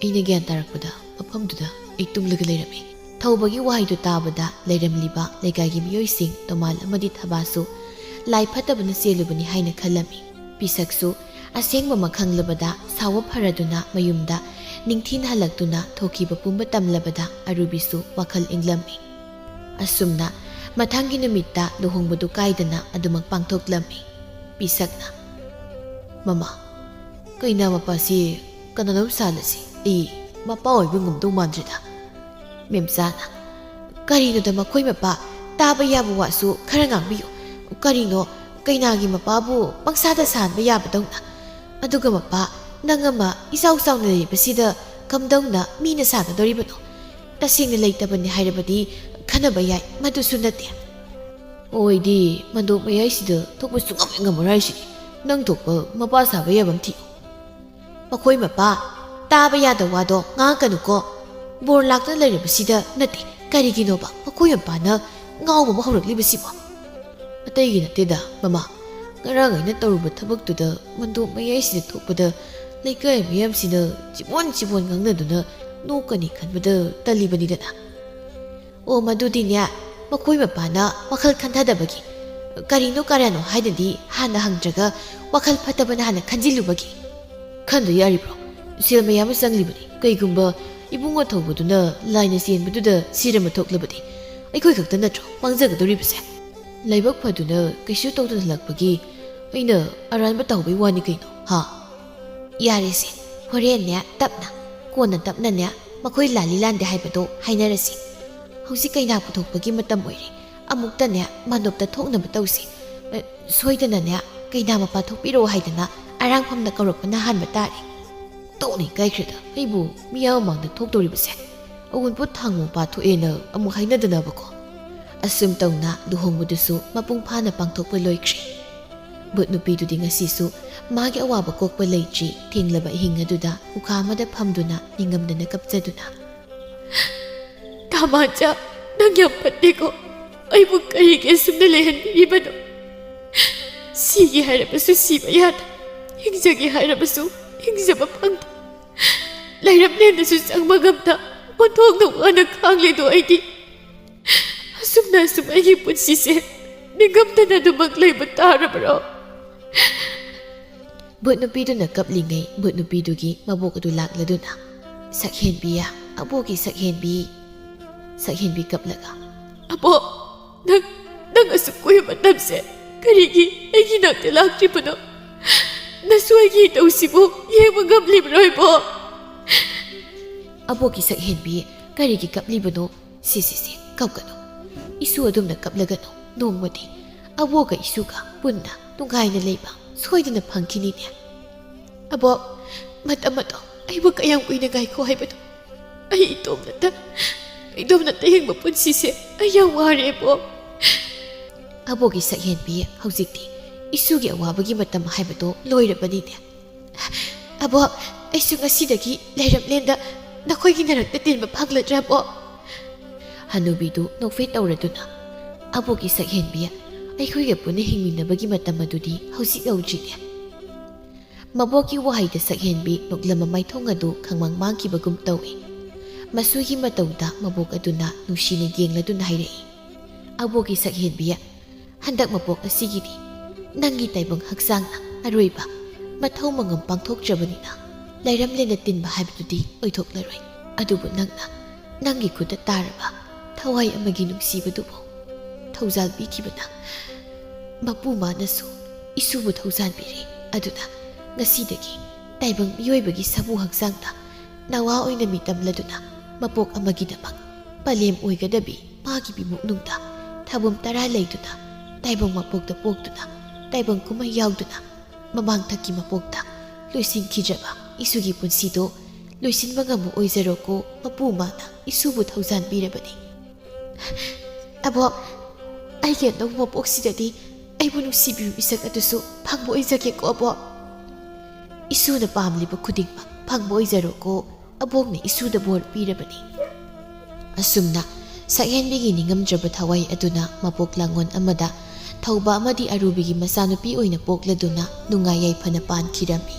ꯑꯩꯅ ꯒ꯭ꯌꯥꯟ ꯇꯥꯔꯛꯄꯗ ꯃꯐꯝꯗꯨꯗ ꯑꯩ ꯇꯨꯝꯂꯒ ꯂꯩꯔꯝꯃꯤ꯫" ꯊꯧꯕꯒꯤ ꯋꯥꯍꯩꯗꯨ ꯇꯥꯕꯗ ꯂꯩꯔꯝꯂꯤꯕ ꯂꯩꯀꯥꯏꯒꯤ ꯃꯤꯑꯣꯏꯁꯤꯡ ꯇꯣꯃꯥꯜ ꯑꯃꯗꯤ ꯊꯕꯥꯁꯨ ꯂꯥꯏ ꯐꯠꯇꯕꯅ ꯆꯦꯜꯂꯨꯕꯅꯤ ꯍꯥꯏꯅ ꯈꯜꯂꯝꯃꯤ꯫ ꯄꯤꯁꯛꯁꯨ ꯑꯁꯦꯡꯕ ꯑꯃ ꯈꯪꯂꯕꯗ ꯁꯥꯎꯕ ꯐꯔꯗꯨꯅ ꯃꯌꯨꯝꯗ ꯅꯤꯡꯊꯤꯅ ꯍꯜꯂꯛꯇꯨꯅ ꯊꯣꯛꯈꯤꯕ ꯄꯨꯝꯕ ꯇꯝꯂꯕꯗ ꯑꯔꯨꯕꯤꯁꯨ ꯋꯥꯈꯜ ꯏꯪꯂꯝꯃꯤ꯫ ꯑꯁꯨꯝꯅ ꯃꯊꯪꯒꯤ ꯅꯨꯃꯤꯠꯇ ꯂꯨꯍꯣꯡꯕꯗꯨ ꯀꯥꯏꯗꯅ ꯑꯗꯨꯃꯛ ꯄꯥꯡꯊꯣꯛꯂꯝꯃꯤ꯫ ꯄꯤꯁꯛꯅ, "ꯃꯃꯥ, ꯀꯩꯅꯥ ꯃꯄꯥꯁꯤ ꯀꯅꯥꯅꯣꯝ ꯁꯥꯜꯂꯁꯤ꯫ ꯑꯩ ꯃꯄꯥ ꯑꯣꯏꯕ ꯉꯝꯗꯧ ꯃꯥꯟꯗ꯭ꯔꯦꯗ꯫" ꯃꯦꯝꯆꯥꯅ, "ꯀꯔꯤꯅꯣꯗ ꯃꯈꯣꯏ ꯃꯄꯥ, ꯇꯥꯕ ꯌꯥꯕ ꯋꯥꯁꯨ ꯈꯔ ꯉꯥꯡꯕꯤꯌꯨ꯫ ꯀꯔꯤꯅꯣ ꯀꯩꯅꯥꯒꯤ ꯃꯄꯥꯕꯨ ꯄꯪꯁꯥꯗ ꯁꯥꯍꯟꯕ ꯌꯥꯕꯗꯧꯅ? ꯑꯗꯨꯒ ꯃꯄꯥ, ꯅꯪ ꯑꯃ ꯏꯆꯥꯎ ꯆꯥꯎꯅ ꯂꯩꯔꯤꯕꯁꯤꯗ ꯀꯝꯗꯧꯅ ꯃꯤꯅ ꯁꯥꯒꯗꯧꯔꯤꯕꯅꯣ? ꯇꯁꯦꯡꯅ ꯂꯩꯇꯕꯅꯤ ꯍꯥꯏꯔꯕꯗꯤ ꯈꯟꯅꯕ ꯌꯥꯏ, ꯃꯗꯨꯁꯨ ꯅꯠꯇꯦ꯫" "ꯑꯣꯏꯗꯤ ꯃꯟꯗꯣꯞ ꯃꯌꯥꯏꯁꯤꯗ ꯊꯣꯛꯄ ꯁꯨꯡꯉꯝ ꯍꯦꯛ ꯉꯝꯃꯔꯣꯏ ꯍꯥꯏꯁꯤꯗꯤ꯫ ꯅꯪ ꯊꯣꯛꯄ ꯃꯄꯥ ꯁꯥꯕ ꯌꯥꯕ ꯑꯃ ꯊꯤꯌꯨ꯫" "ꯃꯈꯣꯏ ꯃꯄꯥ, ꯇꯥꯕ ꯌꯥꯗ ꯋꯥꯗꯣ ꯉꯥꯡꯉꯛꯀꯅꯨꯀꯣ꯫ ꯕꯣꯔ ꯂꯥꯛꯇꯅ ꯂꯩꯔꯕꯁꯤꯗ ꯅꯠꯇꯦ, ꯀꯔꯤꯒꯤꯅꯣꯕ ꯃꯈꯣꯏ ꯃꯄꯥꯅ ꯉꯥꯎꯕ ꯑꯃ ꯍꯧꯔꯛꯂꯤꯕꯁꯤꯕꯣ?" "ꯑꯇꯩꯒꯤ ꯅꯠꯇꯦꯗ, ꯃꯃꯥ꯫ ꯉꯔꯥꯡ ꯑꯩꯅ ꯇꯧꯔꯨꯕ ꯊꯕꯛꯇꯨꯗ ꯃꯟꯗꯣꯞ ꯃꯌꯥꯏꯁꯤꯗ ꯊꯣꯛꯄꯗ ꯂꯩꯀꯥꯏ ꯃꯤꯌꯥꯝꯁꯤꯅ ꯆꯤꯕꯣꯟ ꯆꯤꯕꯣꯟ ꯉꯥꯡꯅꯗꯨꯅ ꯅꯣꯛꯀꯅꯤ ꯈꯟꯕꯗ ꯇꯜꯂꯤꯕꯅꯤꯗꯅ꯫" "ꯑꯣ, ꯃꯗꯨꯗꯤꯅꯦ, ꯃꯈꯣꯏ ꯃꯄꯥꯅ ꯋꯥꯈꯜ ꯈꯟꯊꯗꯕꯒꯤ, ꯀꯔꯤꯅꯣ ꯀꯔꯥꯅꯣ ꯍꯥꯏꯅꯗꯤ ꯍꯥꯟꯅ ꯍꯪꯗ꯭ꯔꯒ ꯋꯥꯈꯜ ꯐꯠꯇꯕꯅ ꯍꯥꯟꯅ ꯈꯟꯖꯤꯜꯂꯨꯕꯒꯤ꯫" "ꯈꯟꯗ ꯌꯥꯔꯤꯕ꯭ꯔꯣ? ꯁꯦꯜ ꯃꯌꯥꯝ ꯑꯃ ꯆꯪꯂꯤꯕꯅꯤ꯫ ꯀꯩꯒꯨꯝꯕ ꯏꯕꯨꯡꯉꯣ ꯊꯧꯕꯗꯨꯅ ꯂꯥꯏꯅ ꯆꯦꯟꯕꯗꯨꯗ ꯁꯤꯔꯝꯕ ꯊꯣꯛꯂꯕꯗꯤ ꯑꯩꯈꯣꯏ ꯈꯛꯇ ꯅꯠꯇ꯭ꯔꯣ ꯃꯥꯡꯖꯒꯗꯧꯔꯤꯕꯁꯦ?" ꯂꯥꯏꯕꯛ ꯐꯗꯨꯅ ꯀꯩꯁꯨ ꯇꯧꯗꯅ ꯍꯜꯂꯛꯄꯒꯤ ꯑꯩꯅ ꯑꯔꯥꯟꯕ ꯇꯧꯕꯩ ꯋꯥꯅꯤ ꯀꯩꯅꯣ, ꯍꯥ? ꯌꯥꯔꯦꯁꯦ, ꯍꯣꯔꯦꯟꯅꯦ ꯇꯞꯅ, ꯀꯣꯟꯅ ꯇꯞꯅꯅꯦ ꯃꯈꯣꯏ ꯂꯥꯜꯂꯤ ꯂꯥꯟꯗꯦ ꯍꯥꯏꯕꯗꯣ ꯍꯥꯏꯅꯔꯁꯤ꯫ ꯍꯧꯖꯤꯛ ꯀꯩꯅꯥ ꯄꯨꯊꯣꯛꯄꯒꯤ ꯃꯇꯝ ꯑꯣꯏꯔꯦ꯫ ꯑꯃꯨꯛꯇꯅꯦ ꯃꯥꯅꯣꯞꯇ ꯊꯣꯛꯅꯕ ꯇꯧꯁꯤ꯫ ꯑ, ꯁꯣꯏꯗꯅꯅꯦ ꯀꯩꯅꯥ ꯃꯄꯥ ꯊꯣꯛꯄꯤꯔꯛꯑꯣ ꯍꯥꯏꯗꯅ ꯑꯔꯥꯡꯐꯝꯗ ꯀꯧꯔꯛꯄꯅ ꯍꯥꯟꯕ ꯇꯥꯔꯦ꯫ ꯇꯣꯛꯅ ꯏꯀꯥꯏꯈ꯭ꯔꯦꯗ ꯑꯩꯕꯨ ꯃꯤꯌꯥꯝ ꯃꯃꯥꯡꯗ ꯊꯣꯛꯇꯧꯔꯤꯕꯁꯦ꯫ ꯑꯋꯨꯟꯄꯣꯠ ꯊꯥꯡꯉꯨ ꯃꯄꯥ ꯊꯣꯛꯑꯦꯅ ꯑꯃꯨꯛ ꯍꯥꯏꯅꯗꯅꯕꯀꯣ꯫ ꯑꯁꯨꯝ ꯇꯧꯅ ꯂꯨꯍꯣꯡꯕꯗꯨꯁꯨ ꯃꯄꯨꯡ ꯐꯥꯅ ꯄꯥꯡꯊꯣꯛꯄ ꯂꯣꯏꯈ꯭ꯔꯦ꯫ ꯚꯨꯠ ꯅꯨꯄꯤꯗꯨꯗꯤ ꯉꯁꯤꯁꯨ ꯃꯥꯒꯤ ꯑꯋꯥꯕ ꯀꯣꯛꯄ ꯂꯩꯇ꯭ꯔꯤ꯫ ꯊꯦꯡꯂꯕ ꯑꯍꯤꯡ ꯑꯗꯨꯗ ꯎꯈꯥ ꯑꯃꯗ ꯐꯝꯗꯨꯅ ꯅꯤꯡꯉꯝꯗꯅ ꯀꯞꯆꯗꯨꯅ, "ꯇꯥꯃꯥꯆꯥ, ꯅꯪ ꯌꯥꯝ ꯐꯠꯇꯦꯀꯣ꯫ ꯑꯩꯕꯨ ꯀꯔꯤꯒꯤ ꯑꯁꯨꯝꯅ ꯂꯩꯍꯟꯕꯤꯔꯤꯕꯅꯣ? ꯁꯤꯒꯦ ꯍꯥꯏꯔꯕꯁꯨ ꯁꯤꯕ ꯌꯥꯗ, ꯍꯤꯡꯖꯒꯦ ꯍꯥꯏꯔꯕꯁꯨ ꯍꯤꯡꯖꯕ ꯐꯪꯗ, ꯂꯩꯔꯝꯂꯦꯟꯗꯁꯨ ꯆꯪꯕ ꯉꯝꯗ ꯑꯣꯟꯊꯣꯛꯅ ꯋꯥꯅ ꯈꯥꯡꯂꯤꯗꯣ ꯑꯩꯗꯤ꯫ ꯑꯁꯨꯝꯅ ꯑꯁꯨꯝ ꯑꯩꯒꯤ ꯄꯨꯟꯁꯤꯁꯦ ꯅꯤꯡꯉꯝꯗꯅ ꯑꯗꯨꯃꯛ ꯂꯩꯕ ꯇꯥꯔꯕ꯭ꯔꯣ?" ꯚꯨꯠ ꯅꯨꯄꯤꯗꯨꯅ ꯀꯞꯂꯤꯉꯩ ꯚꯨꯠ ꯅꯨꯄꯤꯗꯨꯒꯤ ꯃꯕꯣꯛ ꯑꯗꯨ ꯂꯥꯛꯂꯗꯨꯅ, "ꯁꯛꯍꯦꯟꯕꯤ, ꯑꯕꯣꯛꯀꯤ ꯁꯛꯍꯦꯟꯕꯤ꯫" ꯁꯛꯍꯦꯟꯕꯤ ꯀꯞꯂꯒ, "ꯑꯕꯣꯛ, ꯅꯪ, ꯅꯪ ꯑꯁꯨꯛ ꯀꯨꯏꯕ ꯃꯇꯝꯁꯦ ꯀꯔꯤꯒꯤ ꯑꯩꯒꯤ ꯅꯥꯛꯇ ꯂꯥꯛꯇ꯭ꯔꯤꯕꯅꯣ? ꯅꯁꯨ ꯑꯩꯒꯤ ꯏꯇꯧꯁꯤꯕꯨ ꯌꯦꯡꯕ ꯉꯝꯂꯤꯕ꯭ꯔꯣ, ꯏꯕꯣꯛ?" "ꯑꯕꯣꯛꯀꯤ ꯁꯛꯍꯦꯟꯕꯤ, ꯀꯔꯤꯒꯤ ꯀꯞꯂꯤꯕꯅꯣ? ꯁꯤ, ꯁꯤ, ꯁꯤ, ꯀꯞꯀꯅꯨ꯫ ꯏꯁꯨ ꯑꯗꯨꯝꯅ ꯀꯞꯂꯒꯅꯨ꯫ ꯅꯣꯡꯃꯗꯤ ꯑꯕꯣꯛꯀ ꯏꯁꯨꯒ ꯄꯨꯟꯅ ꯅꯨꯡꯉꯥꯏꯅ ꯂꯩꯕ ꯁꯣꯏꯗꯅ ꯐꯪꯈꯤꯅꯤꯅꯦ꯫" "ꯑꯕꯣꯛ, ꯃꯇꯝ ꯑꯗꯣ ꯑꯩꯕꯨ ꯀꯌꯥꯝ ꯀꯨꯏꯅ ꯉꯥꯏꯈꯣ ꯍꯥꯏꯕꯅꯣ? ꯑꯩ ꯏꯇꯣꯝꯅꯇ, ꯏꯇꯣꯝꯅꯇ ꯍꯤꯡꯕ ꯄꯨꯟꯁꯤꯁꯦ ꯑꯩ ꯌꯥꯝ ꯋꯥꯔꯦ, ꯑꯕꯣꯛ꯫" "ꯑꯕꯣꯛꯀꯤ ꯁꯛꯍꯦꯟꯕꯤ, ꯍꯧꯖꯤꯛꯇꯤ ꯏꯁꯨꯒꯤ ꯑꯋꯥꯕꯒꯤ ꯃꯇꯝ ꯍꯥꯏꯕꯗꯣ ꯂꯣꯏꯔꯕꯅꯤꯅꯦ꯫ ꯑꯕꯣꯛ, ꯑꯩꯁꯨ ꯉꯁꯤꯗꯒꯤ ꯂꯩꯔꯝꯂꯦꯟꯗ ꯅꯈꯣꯏꯒꯤ ꯅꯔꯛꯇ ꯇꯤꯟꯕ ꯐꯪꯂꯗ꯭ꯔꯕꯣ?" ꯍꯅꯨꯕꯤꯗꯨ ꯅꯣꯛꯐꯦꯠ ꯇꯧꯔꯗꯨꯅ, "ꯑꯕꯣꯛꯀꯤ ꯁꯛꯍꯦꯟꯕꯤ, ꯑꯩꯈꯣꯏꯒ ꯄꯨꯟꯅ ꯍꯤꯡꯃꯤꯟꯅꯕꯒꯤ ꯃꯇꯝ ꯑꯗꯨꯗꯤ ꯍꯧꯖꯤꯛ ꯌꯧꯗ꯭ꯔꯤꯅꯦ꯫" ꯃꯕꯣꯛꯀꯤ ꯋꯥꯍꯩꯗ ꯁꯛꯍꯦꯟꯕꯤ ꯅꯣꯛꯂꯝꯕ ꯃꯥꯏꯊꯣꯡ ꯑꯗꯨ ꯈꯪꯃꯥꯡ ꯃꯥꯡꯈꯤꯕꯒꯨꯝ ꯇꯧꯏ꯫ ꯃꯁꯨꯒꯤ ꯃꯇꯧꯗ ꯃꯕꯣꯛ ꯑꯗꯨꯅ ꯅꯨꯡꯁꯤꯅ ꯌꯦꯡꯂꯗꯨꯅ ꯍꯥꯏꯔꯛꯏ, "ꯑꯕꯣꯛꯀꯤ ꯁꯛꯍꯦꯟꯕꯤ, ꯍꯟꯗꯛ ꯃꯄꯣꯛ ꯑꯁꯤꯒꯤꯗꯤ ꯅꯪꯒꯤ ꯇꯥꯏꯕꯪ ꯍꯛꯆꯥꯡꯅ ꯑꯔꯣꯏꯕ ꯃꯊꯧ ꯃꯉꯝ ꯄꯥꯡꯊꯣꯛꯇ꯭ꯔꯕꯅꯤꯅ ꯂꯩꯔꯝꯂꯦꯟꯅ ꯇꯤꯟꯕ ꯍꯥꯏꯕꯗꯨꯗꯤ ꯑꯣꯏꯊꯣꯛꯂꯔꯣꯏ꯫ ꯑꯗꯨꯕꯨ ꯅꯪꯅ ꯅꯪꯒꯤ ꯈꯨꯠꯇ ꯇꯥꯔꯕ ꯊꯋꯥꯏ ꯑꯃꯒꯤ ꯅꯨꯡꯁꯤꯕꯗꯨꯕꯨ ꯊꯧꯖꯥꯜ ꯄꯤꯈꯤꯕꯅ ꯃꯄꯨ ꯃꯥꯅꯁꯨ ꯏꯁꯨꯕꯨ ꯊꯧꯖꯥꯟꯕꯤꯔꯦ꯫ ꯑꯗꯨꯅ ꯉꯁꯤꯗꯒꯤ ꯇꯥꯏꯕꯪ ꯃꯤꯑꯣꯏꯕꯒꯤ ꯁꯥꯃꯨ ꯍꯛꯆꯥꯡꯗ ꯅꯋꯥ ꯑꯣꯏꯅ ꯃꯤꯇꯝꯂꯗꯨꯅ ꯃꯄꯣꯛ ꯑꯃꯒꯤꯗꯃꯛ ꯄꯂꯦꯝ ꯑꯣꯏꯒꯗꯕꯤ ꯃꯥꯒꯤ ꯄꯤꯕꯨꯛꯅꯨꯡꯗ ꯊꯥꯕꯨꯝ ꯇꯔꯥ ꯂꯩꯗꯨꯅ ꯇꯥꯏꯕꯪ ꯃꯄꯣꯛꯇ ꯄꯣꯛꯇꯨꯅ ꯇꯥꯏꯕꯪ ꯀꯨꯝꯍꯩ ꯌꯥꯎꯗꯨꯅ ꯃꯃꯥꯡꯊꯛꯀꯤ ꯃꯄꯣꯛꯇ ꯂꯣꯏꯁꯤꯟꯈꯤꯗ꯭ꯔꯕ ꯏꯁꯨꯒꯤ ꯄꯨꯟꯁꯤꯗꯣ ꯂꯣꯏꯁꯤꯟꯕ ꯉꯝꯕ ꯑꯣꯏꯖꯔꯣꯀꯣ꯫ ꯃꯄꯨ ꯃꯥꯅ ꯏꯁꯨꯕꯨ ꯊꯧꯖꯥꯟꯕꯤꯔꯕꯅꯤ꯫ ꯑꯕꯣꯛ, ꯑꯩꯒꯤ ꯑꯅꯧꯕ ꯃꯄꯣꯛꯁꯤꯗꯗꯤ ꯑꯩꯕꯨ ꯅꯨꯡꯁꯤꯕꯤꯕ ꯃꯤꯁꯛ ꯑꯗꯨꯁꯨ ꯐꯪꯕ ꯑꯣꯏꯖꯒꯦꯀꯣ ꯑꯕꯣꯛ꯫ ꯏꯁꯨꯅ ꯄꯥꯝꯂꯤꯕ ꯈꯨꯗꯤꯡꯃꯛ ꯐꯪꯕ ꯑꯣꯏꯖꯔꯣꯀꯣ꯫ ꯑꯕꯣꯛꯅ ꯏꯁꯨꯗ ꯕꯣꯔ ꯄꯤꯔꯕꯅꯤ꯫ ꯑꯁꯨꯝꯅ ꯁꯛꯍꯦꯟꯕꯤꯒꯤ ꯅꯤꯡꯉꯝꯗ꯭ꯔꯕ ꯊꯋꯥꯏ ꯑꯗꯨꯅ ꯃꯄꯣꯛ ꯂꯥꯡꯉꯣꯟ ꯑꯃꯗ ꯊꯧꯕ ꯑꯃꯗꯤ ꯑꯔꯨꯕꯤꯒꯤ ꯃꯆꯥꯅꯨꯄꯤ ꯑꯣꯏꯅ ꯄꯣꯛꯂꯗꯨꯅ ꯅꯨꯡꯉꯥꯏ ꯌꯥꯏꯐꯅ ꯄꯥꯟꯈꯤꯔꯝꯃꯤ꯫